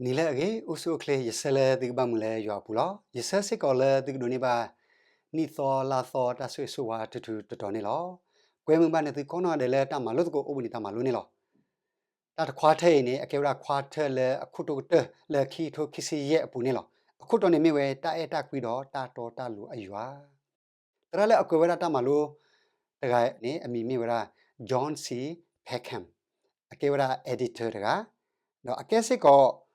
နံၤလၢအဂ့ၤ အိၣ်ဆူၣ်အိၣ်ချ့ ယဆၢလၢသုကဘၣ်မုာ်လၢယွၤအပူၤလီၤ. ယဆၢစ့ၢ်ကီးလၢသုကဒိးန့ၢ်ဘၣ် နံၣ်သီလါသီတၢ်ဆိၣ်ဂ့ၤဆိၣ်ဝါထူထူတီၤတီၤန့ၣ်လီၤ. ကွဲမုာ်ဘၣ်နသုကိးနီၢ်ဒဲးလၢတၢ်မၤလိသကိးအိၣ်ဘှံးနံၤတၢ်မၤလိန့ၣ်လီၤ. တၢ်တခွါထၢၣ်အံၤန့ၣ် အကဲဝဲဒၣ်ခွါထၢၣ်လၢအခိၣ်တိကတၢၢ်လၢခံကထိခံဆံယဲၢ်အပူၤန့ၣ်လီၤ. အခိၣ်တီန့ၣ်မ့ၢ်ဝဲ တၢ်အဲၣ်တၢ်ကွံဒီးတၢ်တီတၢ်လိၤအယွၤ သရၣ်လၢအကွဲးဝဲဒၣ်တၢ်မၤလိတဂၤန့ၣ် အမံၤမ့ၢ်ဝဲဒၣ် John C Peckham အကဲဝဲဒၣ် editor တဂၤ, ဒီးအကဲစ့ၢ်ကီး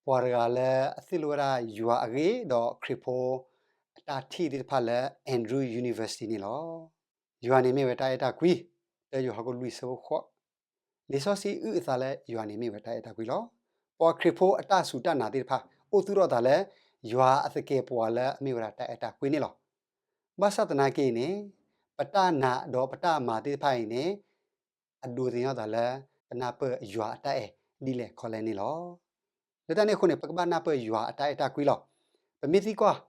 ပှၤတဂၤလၢအသိၣ်လိဝဲဒၣ်ယွၤအဂ့ၢ် ဒီးခရံာ်ဖိအတၢ်ထံၣ်သ့ၣ်တဖၣ်လၢ Andrews University န့ၣ်လီၤ. ယွၤန့ၣ်မ့ၢ်ဝဲတၢ်အဲၣ်တၢ်ကွံ, တၢယိၤဟၣ်ခိၣ်လွံၢ်ဆၢဖိဃိး လံာ်စီဆှံအုၣ်အသးလၢယွၤန့ၣ်မ့ၢ်ဝဲတၢ်အဲၣ်တၢ်ကွံလီၤ. ပှၤခရံာ်ဖိအတၢ်စူၢ်တၢ်နာ်သ့ၣ်တဖၣ် အိၣ်သူၣ်ထီၣ်အသးလၢ ယွၤအသကဲာ်ပဝးလၢအမ့ၢ်ဝဲဒၣ်တၢ်အဲၣ်တၢ်ကွံန့ၣ်လီၤ. ဘၣ်ဆၣ်သနာ်က့န့ၣ် ပတၢ်နာ်ဒီးပတၢ်မၤသ့ၣ်တဖၣ်အံၤန့ၣ် အဒိးသန့ၤအသးလၢ ပနၢ်ပၢၢ်ယွၤအတၢ်အဲၣ်ဒ်လဲၣ်ခီလဲၣ်န့ၣ်လီၤ. လၢတၢ်န့ၣ်အဃိန့ၣ် ပကဘၣ်နၢ်ပၢၢ်ယွၤအတၢ်အဲၣ်တၢ်ကွံလီၤ. ပမ့ၢ်သံကွၢ်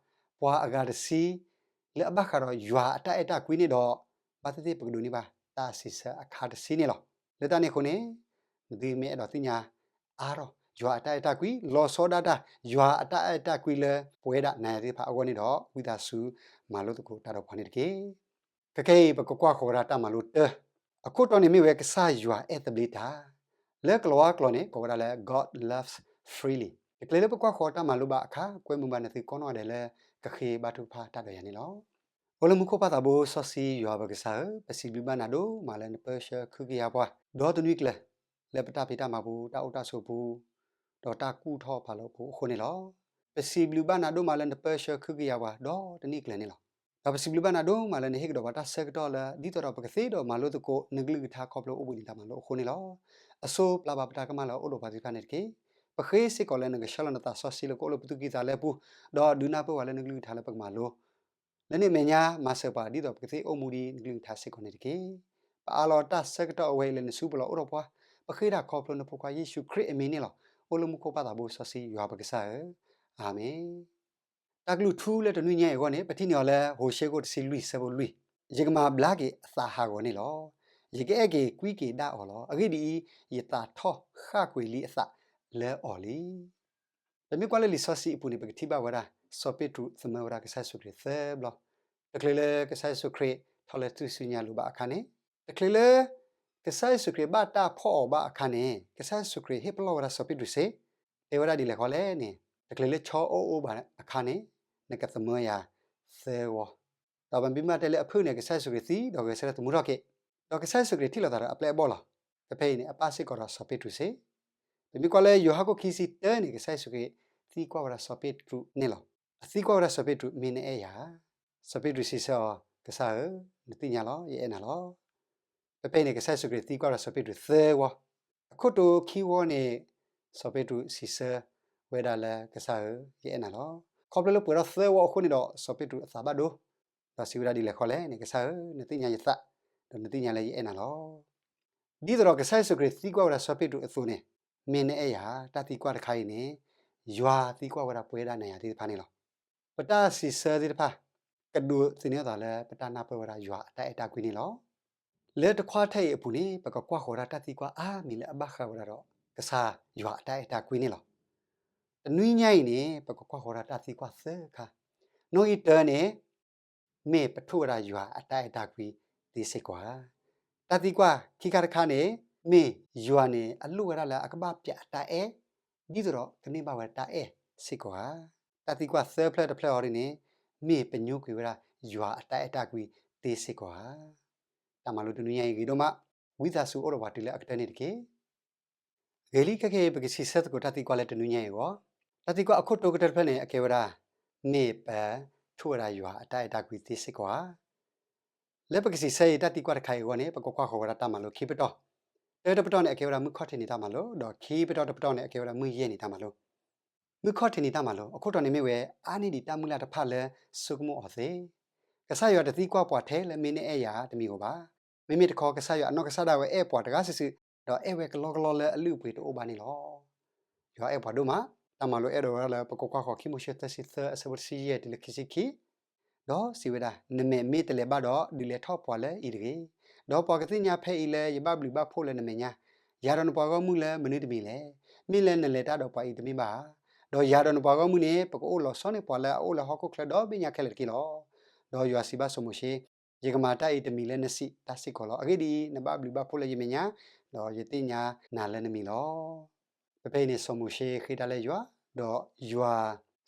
ပှၤအဂၤတဆံ လၢအဘၣ်ဃးဒီးယွၤအတၢ်အဲၣ်တၢ်ကွံန့ၣ်ဒီး ဘၣ်သ့ၣ်သ့ၣ်ပကဒိးန့ၢ်ဘၣ်တၢ်စံးဆၢအခါတဆံန့ၣ်လီၤ. လၢတၢ်န့ၣ်အဃိန့ၣ် နသုမ့ၢ်အဲၣ်ဒိးသ့ၣ်ညါအါထီၣ် ယွၤအတၢ်အဲၣ်တၢ်ကွံ လီၤဆီဒၣ်တၢ် ယွၤအတၢ်အဲၣ်တၢ်ကွံလၢပဝဲဒၣ်နၤယၤသ့ၣ်တဖၣ်အဂီၢ်န့ၣ်ဒီး ဝံသးစူၤမၤလိသကိးတၢ်ဒီးပှၤန့ၣ်တက့ၢ်. ခဲကနံၣ်အံၤ ပကကွၢ်ဃီၤဝဲဒၣ်တၢ်မၤလိတၢ, အခိၣ်တီန့ၣ်မ့ၢ်ဝဲကစၢ်ယွၤအဲၣ်သဘျ့တၢ်, လၢကလၤဝါကျိာ်န့ၣ် ကိးဝဲဒၣ်လၢ God loves freely. တချုးလၢပကွၢ်ဃီၤတၢ်မၤလိဘၣ်အခါ ကွဲမုာ်ဘၣ်နသုကိးနီၢ်ဒဲးလၢ ကဃ့ဘါထုကဖၣ်တၢ်ဒီးယၤန့ၣ်လီၤ. အိၣ်လၢမူခိၣ်ပၢ်သးဘိစီဆှံယွၤပကစၢ်ဧၢ, ပစံးဘျုးဘၣ်နၤဒိၣ်မးလၢနပၢဆှၢခုကယၤပှၤ ဒီတနွံကျၢၤ လၢပတၢ်ဖံးတၢ်မၤပူၤ တၢ်အိၣ်တၢ်ဆိးပူၤ ဒီးတၢ်ကူၣ်ထီၣ်ဖးလီၤပူၤအဃိန့ၣ်လီၤ. ပစံးဘျုးဘၣ်နၤဒိၣ်မးလၢနပၢဆှၢခုကယၤပှၤ ဒီတနံၣ်ကျၢၤန့ၣ်လီၤ. ဒီးပစံးဘျုးဘၣ်နၤဒိၣ်မးလၢနဟ့ၣ်ကဒီးပှၤတၢ်ဆၢကတီၢ်လၢ ဒ်သိးဒီးပကသ့ဒီးမၤလိသကိးနကလုၢ်ကထါခီဖျိအိၣ်ဘှံးနံၤတၢ်မၤလိအဃိန့ၣ်လီၤ. အစိပျၢ်ဘၣ်ပတၢ်ကမၣ်လၢအအိၣ်ဒီးပှၤသ့ၣ်တဖၣ်န့ၣ်တက့ၢ်. ပဃ့စ့ၢ်ကီးလၢနကဆှၢလီၤနသးစီဆှံလၢကအိၣ်လၢပသူၣ်ကံၢ်သးလဲပူၤ, ဒီးဒုးနၢ်ပၢၢ်ဝဲလၢနကလုၢ်ကထါလၢပကမၤလိ လၢန့ၣ်အမဲာ်ညါ မၤစၢၤပှၤဒ်သိးပကသ့အိၣ်မူဒ်နကလုၢ်ကထါစ့ၢ်ကီးန့ၣ်တက့ၢ်. ပအးလီၤတၢ်ဆၢကတီၢ်အဝဲအံၤလၢနစုပူၤလီၤအိၣ်ဒီးပှၤ, ပဃ့တၢ်ခီဖျိနဖိခွါယ့ၣ်ၡူးခရံာ်အမံၤန့ၣ်လီၤ. အိၣ်လၢမူခိၣ်ပၢ်သးဘိစီဆှံယွၤပကစၢ်ဧၢ, အၤမ့ၣ်. တၢ်ကလုၢ်ထူလၢတနွံညါအံၤအဂီၢ်န့ၣ် ပထံၣ်န့ၢ်အီၤလၢဟိၤၡ့ခိၣ်တဆံလွံၢ်ဆၢဖိလွံၢ်, ယကမၤဘျါက့ၤအသးဟးဂီၤန့ၣ်လီၤ. ယကအဲၣ်က့ၤကွံက့ၤဒၣ်အီၤလီၤ. အဂ့ၢ်ဒ်အံၤ, ယသးထီၣ်ဃၣ်ကွံာ်လံအသးလၢအီၤလံ. ပမ့ၢ်ကွၢ်လၢလံာ်စီဆှံအပူၤန့ၣ် ပကထံၣ်ဘၣ်ဝဲဒၣ် စီၤပ့းတရူးသမၢဝဲဒၣ်ကစၢ်ယ့ၣ်ၡူးခရံာ်သၢဘျီ, တချုးလၢကစၢ်ယ့ၣ်ၡူးခရံာ်ထီၣ်လၢထူၣ်စုညါအလိၤဘၣ်အခါန့ၣ်, တချုးလၢ ကစၢ်ယ့ၣ်ၡူးခရံာ်ဘၣ်တၢ်ဖီၣ်အီၤဘၣ်အခါန့ၣ် ကစၢ်ယ့ၣ်ၡူးခရံာ်ဟ့ၣ်ပလီၢ်ဝဲဒၣ်စီၤပ့းတရူးစ့ၢ်, တဲဝဲဒၣ်ဒ်လဲၣ်ဃီလဲၣ်န့ၣ်, တချုးလၢဆီအိၣ်အိၣ်ဘၣ်အခါန့ၣ် နကသမၢယၤသၢဝီ. ဒီးပမ့ၢ်ဘၣ်တဲလၢအဖုၣ်န့ၣ် ကစၢ်ယ့ၣ်ၡူးခရံာ်သံဒီးဂဲၤဆၢထၢၣ်သမူထီၣ်က့ၤ, ဒီးကစၢ်ယ့ၣ်ၡူးခရံာ်ထံၣ်လိာ်သးဒီးအပျဲၢ်အဘီၣ်လီၤ. ဖဲဖဲအံၤန့ၣ် အပၢ်စ့ၢ်ကီးဒီးစီၤပ့းတရူးစ့ၢ်. ပမ့ၢ်ကွၢ်လၢယိၤဟၣ်ခိၣ်ခံဆံတၢန့ၣ် ကစၢ်ယ့ၣ်ၡူးခရံာ်သံကွၢ်ဝဲဒၣ်စီၤပ့းတရူးန့ၣ်လီၤ. အသံကွၢ်ဝဲဒၣ်စီၤပ့းတရူး မ့ၢ်နအဲၣ်ယၤဧါ. စီၤပ့းတရူးစံးဆၢအီၤ ကစၢ်ဧၢ, နသ့ၣ်ညါလီၤ ယအဲၣ်နၤလီၤ. ဖဲဖဲအံၤန့ၣ် ကစၢ်ယ့ၣ်ၡူးခရံာ်သံကွၢ်ဝဲဒၣ်စီၤပ့းတရူးသၢဝီ. အခိၣ်တီခံဝီန့ၣ် စီၤပ့းတရူးစံးဆၢဝဲဒၣ်လၢကစၢ်ဧၢ, ယအဲၣ်နၤလီၤ. ခီဖျိလၢပှဲၤထီၣ်သၢဝီအဃိန့ၣ်ဒီး စီၤပ့းတရူးအသးဘၣ်ဒိ, ဒီးစံးဝဲဒၣ်ဒ်လဲၣ်ဃီလဲၣ်န့ၣ် ကစၢ်ဧၢ, နသ့ၣ်ညါယသး, ဒီးနသ့ၣ်ညါလၢယအဲၣ်နၤလီၤ. ဒ်သိးဒီးကစၢ်ယ့ၣ်ၡူးခရံာ်သံကွၢ်ဝဲဒၣ်စီၤပ့းတရူးအသိးန့ၣ်, မ့ၢ်နအဲၣ်ယၤဧါ, တၢ်သံကွၢ်တခါအံၤန့ၣ် ယွၤသံကွၢ်ဝဲဒၣ်ပဝဲဒၣ်နၤယၤသ့ၣ်တဖၣ်န့ၣ်လီၤ. ပတၢ်စံးဆၢသ့ၣ်တဖၣ် ကဒိးသန့ၤအသးလၢပတၢ်နၢ်ပၢၢ်ဝဲဒၣ်ယွၤအတၢ်အဲၣ်တၢ်ကွံန့ၣ်လီၤ. လၢတခွါထၢၣ်အံၤအပူၤန့ၣ် ပကကွၢ်ဃီၤဒၣ်တၢ်သံကွၢ်အါမံၤလၢအဘၣ်ဃးဝဲဒၣ်ဒီး ကစၢ်ယွၤအတၢ်အဲၣ်တၢ်ကွံန့ၣ်လီၤ. တနွံညါအံၤန့ၣ် ပကကွၢ်ဃီၤဒၣ်တၢ်သံကွၢ်သၢခါ, နီၣ်ဂံၢ်တၢန့ၣ် မ့ၢ်ပထိၣ်ဝဲဒၣ်ယွၤအတၢ်အဲၣ်တၢ်ကွံသ့စ့ၢ်ကီးဧါ. တၢ်သံကွၢ်ခံခါတခါန့ၣ် မ့ၢ်ယွၤန့ၣ် အလိၣ်ဝဲဒၣ်လၢအကဘၣ်ပျးအတၢ်အဲၣ် ဒ်သိးဒီးကန့ၢ်ဘၣ်ဝဲတၢ်အဲၣ်စ့ၢ်ကီးဧါ. တၢ်သံကွၢ်သၢဖျၢၣ်တဖျၢၣ်အံၤန့ၣ် မ့ၢ်ပညိကွံာ်ဝဲဒၣ်ယွၤအတၢ်အဲၣ်တၢ်ကွံသ့စ့ၢ်ကီးဧါ. တၢ်မၤလိတနွံညါအံၤဂ့ၤဒိၣ်မး, ဝံသးစူၤအိၣ်ဒီးပှၤတုၤလၢအကတၢၢ်န့ၣ်တက့ၢ်. ဂ့ၤလံခဲကနံၣ်အံၤ ပကစံးဆၢသကိးတၢ်သံကွၢ်လၢတနွံညါအံၤအဂီၢ်, တၢ်သံကွၢ်အခိၣ်တီကတၢၢ်တဖျၢၣ်န့ၣ် အကဲဝဲဒၣ် မ့ၢ်ပထိၣ်ဝဲဒၣ်ယွၤအတၢ်အဲၣ်တၢ်ကွံသ့စ့ၢ်ကီးဧါ. လၢပကစံးဆၢအံၤတၢ်သံကွၢ်တခါအံၤအဂီၢ်န့ၣ် ပကကွၢ်ဃီၤဝဲဒၣ်တၢ်မၤလိခံပတီၢ်, တၢတပတီၢ်န့ၣ် အကဲဝဲဒၣ်မုၢ်ခီၣ်ထံးနံၤတၢ်မၤလိ, ဒီးခံပတီၢ်တပတီၢ်န့ၣ် အကဲဝဲဒၣ်မုၢ်ယဲၢ်နံၤတၢ်မၤလိ. မုၢ်ခီၣ်ထံးနံၤတၢ်မၤလိ အခိၣ်တီန့ၣ်မ့ၢ်ဝဲ အါန့ၢ်ဒံးတၢ်မုၢ်လၢ်တဖၣ်လၢဆိကမိၣ်အီၤသ့. ကစၢ်ယွၤတသံကွၢ်ပှၤထဲလၢမ့ၢ်နအဲၣ်ယၤတမံၤဧိၤဘၣ်. မ့မ့ၢ်တခီ ကစၢ်ယွၤအနီၢ်ကစၢ်ဒၣ်ဝဲအဲၣ်ပှၤတဂၤစုာ်စုာ်, ဒီးအဲၣ်ဝဲကလီကလီလၢအလုၢ်အပှ့ၤတအိၣ်ဘၣ်န့ၣ်လီၤ. ယွၤအဲၣ်ပှၤဒိၣ်မး, တၢ်မၤလိအဲၣ်ဒိးဝဲဒၣ်လၢပကကွၢ်ဃီၤခံမိၤၡ့သၢဆံသၢအဆၢဖိတဆံယဲၢ်တုၤလၢခံဆံခံ, ဒီးစံးဝဲဒၣ်, နမဲာ်မ့ၢ်တလဲၤဘၣ်ဒီး ဒုးလဲၤထီၣ်ပှၤလၢအံၤတဂ့ၤ. ဒီးပှၤကသ့ၣ်ညါဖဲအံၤလၢယဘၣ်ဘျုးဘၣ်ဖှိၣ်လၢနမဲာ်ညါ, ယၤဒီးနပှၤဂီၢ်မုၢ်လၢမနုၤတမံၤလဲၣ်. မ့ၢ်လၢနလဲၤတၢ်ဒီးပှၤအံၤတမ့ၢ်ဘၣ်ဧါ. ဒီးယၤဒီးနပှၤဂီၢ်မုၢ်န့ၣ် ပကအိၣ်လီၤဆီန့ၢ်ပှၤလၢအအိၣ်လၢဟီၣ်ခိၣ်ချၢဒီဘ့ၣ်ညါခဲလၢာ်တက့ၢ်လီၤ. ဒီးယွၤစံးဘၣ်စီၤမိၤၡ့, ယကမၤတၢ်အံၤတမံၤလၢနစံးတၢ်စ့ၢ်ကီးလီၤ. အဂ့ၢ်ဒ်အံၤ, နဘၣ်ဘျုးဘၣ်ဖှိၣ်လၢယမဲာ်ညါ, ဒီးယသ့ၣ်ညါနၤလၢနမံၤလီၤ. ဖဲဖဲအံၤန့ၣ် စီၤမိၤၡ့ဃ့တၢ်လၢယွၤ, ဒီးယွၤ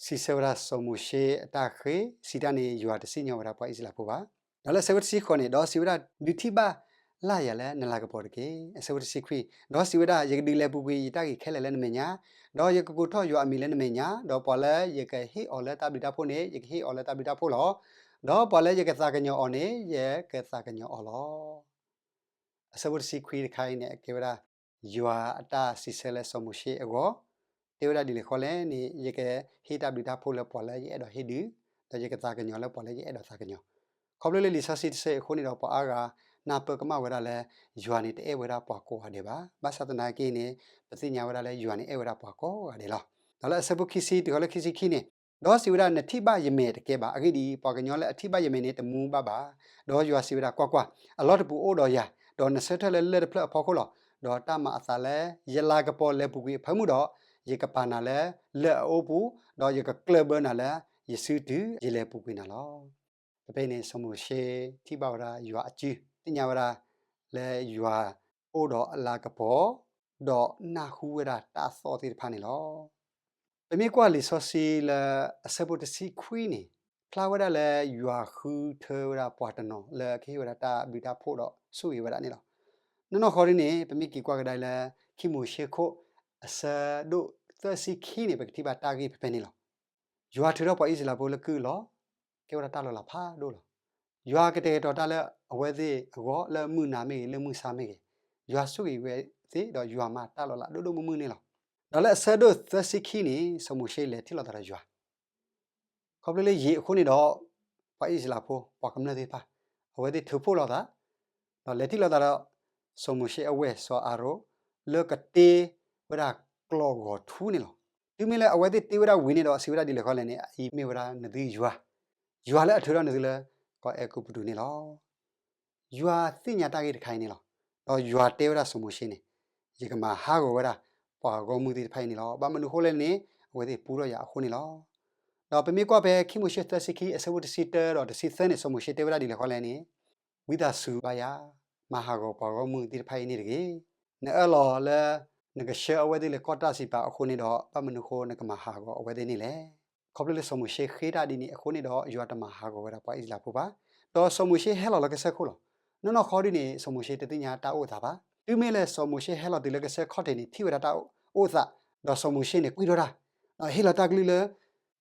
စံးဆၢဝဲဒၣ်စီၤမိၤၡ့အတၢ်ဃ့, စံးတၢ်န့ၣ် ယွၤတစံၣ်ညီၣ်ဝဲဒၣ်ပှၤအံၣ်စရ့လးဖိဘၣ်. ဒီးလၢအဆၢဖိတဆံဃိးန့ၣ်, ဒီးစံးဝဲဒၣ်, ဒုးထံၣ်ဘၣ်လၢ်ယၤလၢနလၤကပီၤတက့ၢ်. အဆၢဖိတဆံခွံ, ဒီးစံးဝဲဒၣ်, ယကဒုးလဲၤပူၤကွံာ်ယတၢ်ဂ့ၤခဲလၢာ်လၢနမဲာ်ညါ, ဒီးယကကိးထီၣ်ယွၤအမံၤလၢနမဲာ်ညါ, ဒီးပှၤလၢယကဟ့ၣ်အီၤလၢတၢ်ဘျုးတၢ်ဖှိၣ်န့ၣ် ယကဟ့ၣ်အီၤလၢတၢ်ဘျုးတၢ်ဖှိၣ်လီၤ. ဒီးပှၤလၢယကသးကညီၤအီၤန့ၣ် ယကသးကညီၤအီၤလီၤ. အဆၢဖိတဆံခွံတခါအံၤန့ၣ် အကဲဝဲဒၣ် ယွၤအတၢ်စံးဆၢလၢစီၤမိၤၡ့အဂီၢ်, တဲဝဲဒၣ်ဒ်လဲၣ်ဃီလဲၣ်န့ၣ်, ယကဟ့ၣ်တၢ်ဘျုးတၢ်ဖှိၣ်လၢပှၤလၢယအဲၣ်ဒိးဟ့ၣ်ဒုး, ဒီးယကသးကညီၤလၢပှၤလၢယအဲၣ်ဒိးသးကညီၤ. ခီဖျိလၢလံာ်စီဆှံတဆၢအံၤအဃိန့ၣ်ဒီး ပှၤအါဂၤနၢ်ပၢၢ်ကမၣ်ဝဲဒၣ်လၢ ယွၤန့ၣ်တအဲၣ်ဝဲဒၣ်ပှၤကိးဂၤဒဲးဘၣ်. ဘၣ်ဆၣ်သနာ်က့န့ၣ် ပသ့ၣ်ညါဝဲဒၣ်လၢယွၤန့ၣ်အဲၣ်ဝဲဒၣ်ပှၤကိးဂၤဒဲးလီၤ. ဒီးလၢအဆၢဖိခံဆံတုၤဃီလၢခံဆံခံန့ၣ်, ဒီးစံးဝဲဒၣ်, နထံၣ်ဘၣ်ယမဲာ်တကဲဘၣ်. အဂ့ၢ်ဒ်အံၤ, ပှၤကညီလၢအထံၣ်ဘၣ်ယမဲာ်န့ၣ် တမူဘၣ်ဘၣ်. ဒီးယွၤစံးဝဲဒၣ်, ကွၢ်ကွၢ်, အလီၢ်တပူၤအိၣ်ဒီးယၤ, ဒီးနဆၢထၢၣ်လၢလၢၢ်တဖျၢၣ်အဖီခိၣ်လီၤ. ဒီးတၢ်မၤအသးလၢယလၤကပီၤလဲၤပူၤကွံာ်အဖၢမုၢ်ဒီး, ယကပာ်နၤလၢလၢၢ်အအိၣ်ပူၤ, ဒီးယကကျၢၢ်ဘၢနၤလၢယစုတုၤယလဲၤပူၤကွံာ်နၤလီၤ. ဖဲဖဲအံၤန့ၣ် စီၤမိၤၡ့ထံၣ်ဘၣ်ဝဲဒၣ်ယွၤအစု, သ့ၣ်ညါဝဲဒၣ်လၢယွၤအိၣ်ဒီးအလၤကပီၤ, ဒီးနၢ်ဟူဝဲဒၣ်တၢ်သီၣ်သ့ၣ်တဖၣ်န့ၣ်လီၤ. ပမ့ၢ်ကွၢ်လံာ်စီဆှံလၢအဆၢဖိတဆံခွံန့ၣ်, ဖျါဝဲဒၣ်လၢယွၤဃုထၢဝဲဒၣ်ပှၤတနီၤလၢကဟ့ၣ်ဝဲဒၣ်တၢ်ဘျုးတၢ်ဖှိၣ်ဒီးဆိၣ်ဂ့ၤဝဲဒၣ်န့ၣ်လီၤ. နီၢ်နီၢ်ဃီဒ်န့ၣ် ပမ့ၢ်က့ၤကွၢ်ကဒါလၢ ခံမိၤၡ့ခိၣ်အဆၢဒိၣ်သၢဆံခံန့ၣ် ပကထံၣ်ဘၣ်တၢ်ဂ့ၢ်ဖဲဖဲန့ၣ်လီၤ. ယွၤထုးထီၣ်ပှၤအံၣ်စရ့လးဖိလၢကုၢ်အလီၢ်, ကဲဝဲဒၣ်တၢ်လီၤလးဖးဒိၣ်လီၤ. ယွၤကတဲာ်ကတီၤတၢ်လၢအဝဲသ့ၣ်အဂီၢ်လၢမုၢ်နၤမ့ၢ်ဂ့ၤ လၢမုၢ်ဆါမ့ၢ်ဂ့ၤ, ယွၤဆိၣ်ဂ့ၤဝဲသ့ၣ် ဒီးယွၤမၤတၢ်လီၤလးဒိၣ်ဒိၣ်မုၢ်မုၢ်န့ၣ်လီၤ. ဒီးလၢအဆၢဒိၣ်သၢဆံခံန့ၣ် စီၤမိၤၡ့လဲၤထံၣ်လိာ်သးဒီးယွၤ ခီဖျိလၢယံာ်အဃိန့ၣ်ဒီး ပှၤအံၣ်စရ့လးဖိ ပှၤကမျၢၢ်သ့ၣ်တဖၣ် အဝဲသ့ၣ်ထုးဖှိၣ်လိာ်သး, ဒီးလဲၤထံၣ်လိာ်သးဒီး စီၤမိၤၡ့အဝဲၢ်စီၤအၤရိၣ် လၢကတ့ဝဲဒၣ်ကျီၢ်ဂီၤထူန့ၣ်လီၤ. တုၤမ့ၢ်လၢအဝဲသ့ၣ်တ့ဝဲဒၣ်ဝံၤန့ၣ်ဒီး စံးဝဲဒၣ်ဒ်လဲၣ်ဃီလဲၣ်န့ၣ်, အအံၤမ့ၢ်ဝဲဒၣ်နသုယွၤ, ယွၤလၢအထုးထီၣ်နသုလၢကီၢ်အဲၤကူပတူးန့ၣ်လီၤ. ယွၤသ့ၣ်ညါတၢ်ဂ့ၢ်တခါအံၤန့ၣ်လီၤ. ဒီးယွၤတဲဝဲဒၣ်စီၤမိၤၡ့န့ၣ်, ယကမၤဟးဂီၤဝဲဒၣ် ပှၤဂီၢ်မုၢ်သ့ၣ်တဖၣ်အံၤန့ၣ်လီၤ. ဘၣ်မနုၤအဃိလဲၣ်န့ၣ်, အဝဲသ့ၣ်ပူထီၣ်ယၤအဃိန့ၣ်လီၤ. ဒီးပမ့ၢ်ကွၢ်ဖဲခံမိၤၡ့သၢဆံခံ အဆၢဖိတဆံတၢဒီးတဆံသၢန့ၣ် စီၤမိၤၡ့တဲဝဲဒၣ်ဒ်လဲၣ်ဃီလဲၣ်န့ၣ်, ဝံသးစူၤဘၣ်ယၤ, မၤဟးဂီၤပှၤဂီၢ်မုၢ်သ့ၣ်တဖၣ်အံၤန့ၣ်တဂ့ၤ. နအၢၣ်လီၤလၢ နကဆှၢအဝဲသ့ၣ်လၢကီၢ်တၢ်စံးပာ်အဃိန့ၣ်ဒီး ဘၣ်မနုၤအဃိနကမၤဟးဂီၤအဝဲသ့ၣ်န့ၣ်လဲၣ်. ခီဖျိလၢစီၤမိၤၡ့ဃ့တၢ်ဒ်န့ၣ်အဃိန့ၣ်ဒီး ယွၤတမၤဟးဂီၤဝဲဒၣ်ပှၤအံၣ်စရ့လးဖိဘၣ်. ဒီးစီၤမိၤၡ့ဟဲလီၤလၢကစၢၢ်ခိၣ်လီၤ. နီၢ်နီၢ်ဃီဒ်န့ၣ် စီၤမိၤၡ့တသ့ၣ်ညါတၢ်အိၣ်အသးဘၣ်. တုၤမ့ၢ်လၢစီၤမိၤၡ့ဟဲလီၤတုၤလၢကစၢၢ်ခီၣ်ထံးန့ၣ် ထံၣ်ဝဲဒၣ်တၢ်အိၣ်သး, ဒီးစီၤမိၤၡ့န့ၣ် ကွံထီၣ်တၢ်, ဒီးဟ့ၣ်လီၤတၢ်ကလုၢ်လၢ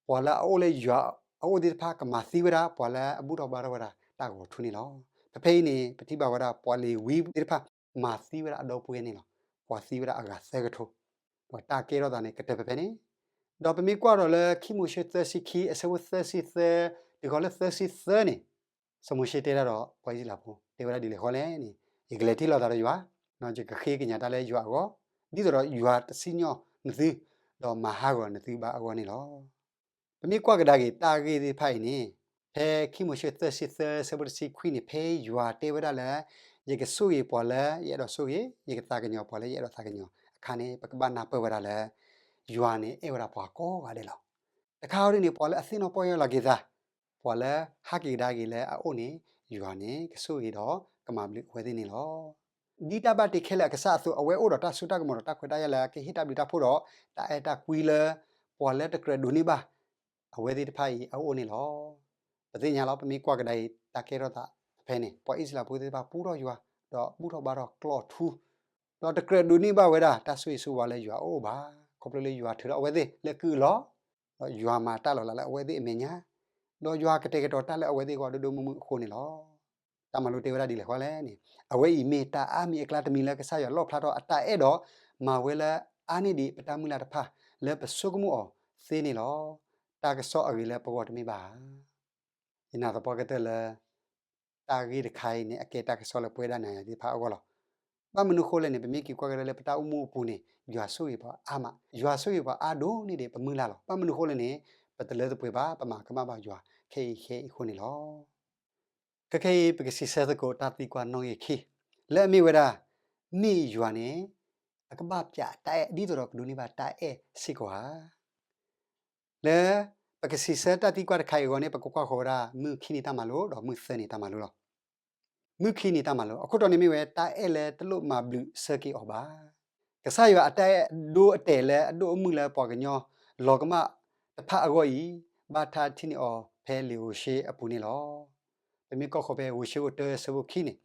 ပှၤလၢအအိၣ်လၢယွၤအအိၣ်သ့ၣ်တဖၣ် ကမၤသံဝဲဒၣ် ပှၤလၢအဘူၣ်ထီၣ်ဘါထီၣ်ဝဲဒၣ်တၢ်ဂီၤထူန့ၣ်လီၤ. ဖဲဖဲအံၤန့ၣ် ပထံၣ်ဘၣ်ဝဲဒၣ် ပှၤလ့ၤဝံသ့ၣ်တဖၣ် မၤသံဝဲဒၣ်အဒီပုၢ်ဝဲၢ်န့ၣ်လီၤ. ပှၤသံဝဲဒၣ်အဂၤသၢကထိ, ဒီးတၢ်ကဲထီၣ်သးန့ၣ် ကတၢၢ်ဖဲဖဲန့ၣ်. ဒီးပမ့ၢ်ကွၢ်ဒီးလၢခံမိၤၡ့သၢဆံခံ အဆၢဖိသၢဆံသၢ တုၤဃီၤလၢသၢဆံသၢန့ၣ်, စီၤမိၤၡ့တဲဒၣ်ဒီးပှၤအံၣ်စရ့လးဖိ တဲဝဲဒၣ်ဒ်လဲၣ်ဃီလဲၣ်န့ၣ်, ယကလဲၤထံၣ်လိာ်သးဒီးယွၤ, ယကဃ့ကညးတၢ်လၢယွၤအဂီၢ်, ဒ်သိးဒီးယွၤတစံၣ်ညီၣ်နသု, ဒီးမၤဟးဂီၤနသုဘၣ်အဂီၢ်န့ၣ်လီၤ. ပမ့ၢ်ကွၢ်ကဒါက့ၤတၢ်ဂ့ၢ်သ့ၣ်တဖၣ်အံၤန့ၣ်, ဖဲခံမိၤၡ့သၢဆံသၢ အဆၢဖိတဆံခွံန့ၣ် ဖဲယွၤတဲဝဲဒၣ်လၢ ယကဆိၣ်ဂ့ၤပှၤလၢယအဲၣ်ဒိးဆိၣ်ဂ့ၤ, ယကသးကညီၤပှၤလၢယအဲၣ်ဒိးသးကညီၤအခါန့ၣ် ပကဘၣ်နၢ်ပၢၢ်ဝဲဒၣ်လၢ ယွၤန့ၣ်အဲၣ်ဝဲဒၣ်ပှၤကိးဂၤဒဲးလီၤ. တခါဒ်န့ၣ် ပှၤလၢအသ့ၣ်နီၣ်ပီၢ်ယၢ်လီၤက့ၤသး, ပှၤလၢဟးက့ၤကဒါက့ၤလၢအအိၣ်န့ၣ်, ယွၤန့ၣ်ကဆိၣ်ဂ့ၤဒီးကမၤဘျုးအဝဲသ့ၣ်န့ၣ်လီၤ. ဒ်တၢ်ဘၣ်တ့ခဲလၢာ်အကစၢ်အသိး အဝဲအိၣ်ဒီးတၢ်စိတၢ်ကမီၤဒီးတၢ်ခွဲးတၢ်ယာ်လၢကဟ့ၣ်တၢ်ဘျုးတၢ်ဖှိၣ်ဒီး တၢ်အဲၣ်တၢ်ကွံလၢ ပှၤလၢတကြၢးဒိးန့ၢ်ဘၣ်အဝဲသ့ၣ်တဖၣ်အံၤအအိၣ်န့ၣ်လီၤ. ပသ့ၣ်ညါလီၤ ပမ့ၢ်ကွၢ်ကဒါအံၤ တၢ်ကဲထီၣ်သးဖဲန့ၣ် ပှၤအံၣ်စရ့လးဖိသ့ၣ်တဖၣ်ပူထီၣ်ယွၤ, ဒီးဘူၣ်ထီၣ်ဘါထီၣ်ကျီၢ်ထူ, ဒီးတကြၢးဒိးန့ၢ်ဘၣ်ဝဲဒၣ်တၢ်ဆိၣ်ဂ့ၤဆိၣ်ဝါလၢယွၤအအိၣ်ဘၣ်. ခီဖျိလၢယွၤထုးထီၣ်အဝဲသ့ၣ်လၢကုၢ်အလီၢ်, ဒီးယွၤမၤတၢ်လီၤလးလၢအဝဲသ့ၣ်အမဲာ်ညါ, ဒီးယွၤကတဲာ်ကတီၤတၢ်လၢအဝဲသ့ၣ်အဂီၢ်ဒိၣ်ဒိၣ်မုၢ်မုၢ်အဃိန့ၣ်လီၤ. တၢ်မၤလိတဲဝဲဒၣ်ဒ်လဲၣ်ဃီလဲၣ်န့ၣ်, အဝဲအံၤမ့ၢ်တၢ်အါမံၤအကျါတမံၤလၢကစၢ်ယွၤလီၣ်ဖျါထီၣ်အတၢ်အဲၣ်ဒီး မၤဝဲလၢအါန့ၢ်ဒံးပတၢ်မုၢ်လၢ်တဖၣ် လၢပဆိကမိၣ်အီၤသ့န့ၣ်လီၤ. တၢ်ကစီၣ်အဂ့ၤလၢပဂီၢ်တမ့ၢ်ဘၣ်ဧါ. ယနာ်သပှၢ်ကတၢၢ်လၢ တၢ်ဂ့ၢ်တခါအံၤန့ၣ် အကဲတၢ်ကစီၣ်လၢပဝဲဒၣ်နၤယၤသ့ၣ်တဖၣ်အဂီၢ်လီၤ. ဘၣ်မနုၤအဃိလဲၣ်န့ၣ် ပမ့ၢ်က့ၤကွၢ်ကဒါလၢပတၢ်အိၣ်မူအပူၤန့ၣ် ယွၤဆိၣ်ဂ့ၤပှၤအါမး, ယွၤဆိၣ်ဂ့ၤပှၤအါဒိၣ်န့ၢ်ဒံးပမုၢ်လၢ်လီၤ. ဘၣ်မနုၤအဃိလဲၣ်န့ၣ် ပတလၢတပှဲၤဘၣ်, ပမၤကမၣ်ဘၣ်ယွၤခဲအံၤခဲအံၤအဃိန့ၣ်လီၤ. ခဲခဲအံၤ ပကစံးဆၢသကိးတၢ်သံကွၢ်နီၣ်ဂံၢ်ခံ လၢအမ့ၢ်ဝဲဒၣ်, မ့ၢ်ယွၤန့ၣ် အကဘၣ်ပျးတၢ်အဲၣ် ဒ်သိးဒီးကဒိးန့ၢ်ဘၣ်တၢ်အဲၣ်စ့ၢ်ကီးဧါ. လၢပကစံးဆၢတၢ်သံကွၢ်တခါအံၤအဂီၢ်န့ၣ် ပကကွၢ်ဃီၤဝဲဒၣ် မုၢ်ခံနံၤတၢ်မၤလိ ဒီးမုၢ်သၢနံၤတၢ်မၤလိလီၤ. မုၢ်ခံနံၤတၢ်မၤလိ အခိၣ်တီန့ၣ်မ့ၢ်ဝဲ တၢ်အဲၣ်လၢတလိၣ်မၤဘျုးဆၢက့ၤအီၤဘၣ်. ကစၢ်ယွၤအတၢ်အဲၣ်ဒိၣ်အတဲာ်လၢအဒိၣ်အမုၢ်လၢပှၤကညီလီၤကမၣ်တဖၣ်အဂီၢ်အံၤ ဘၣ်တၢ်ထံၣ်န့ၢ်အီၤဖဲလံာ်ဧိၤၡ့အပူၤန့ၣ်လီၤ. ပမ့ၢ်ကွၢ်ဃီၤဖဲဧိၤၡ့အခိၣ်တၢဆၢဖိခံန့ၣ်,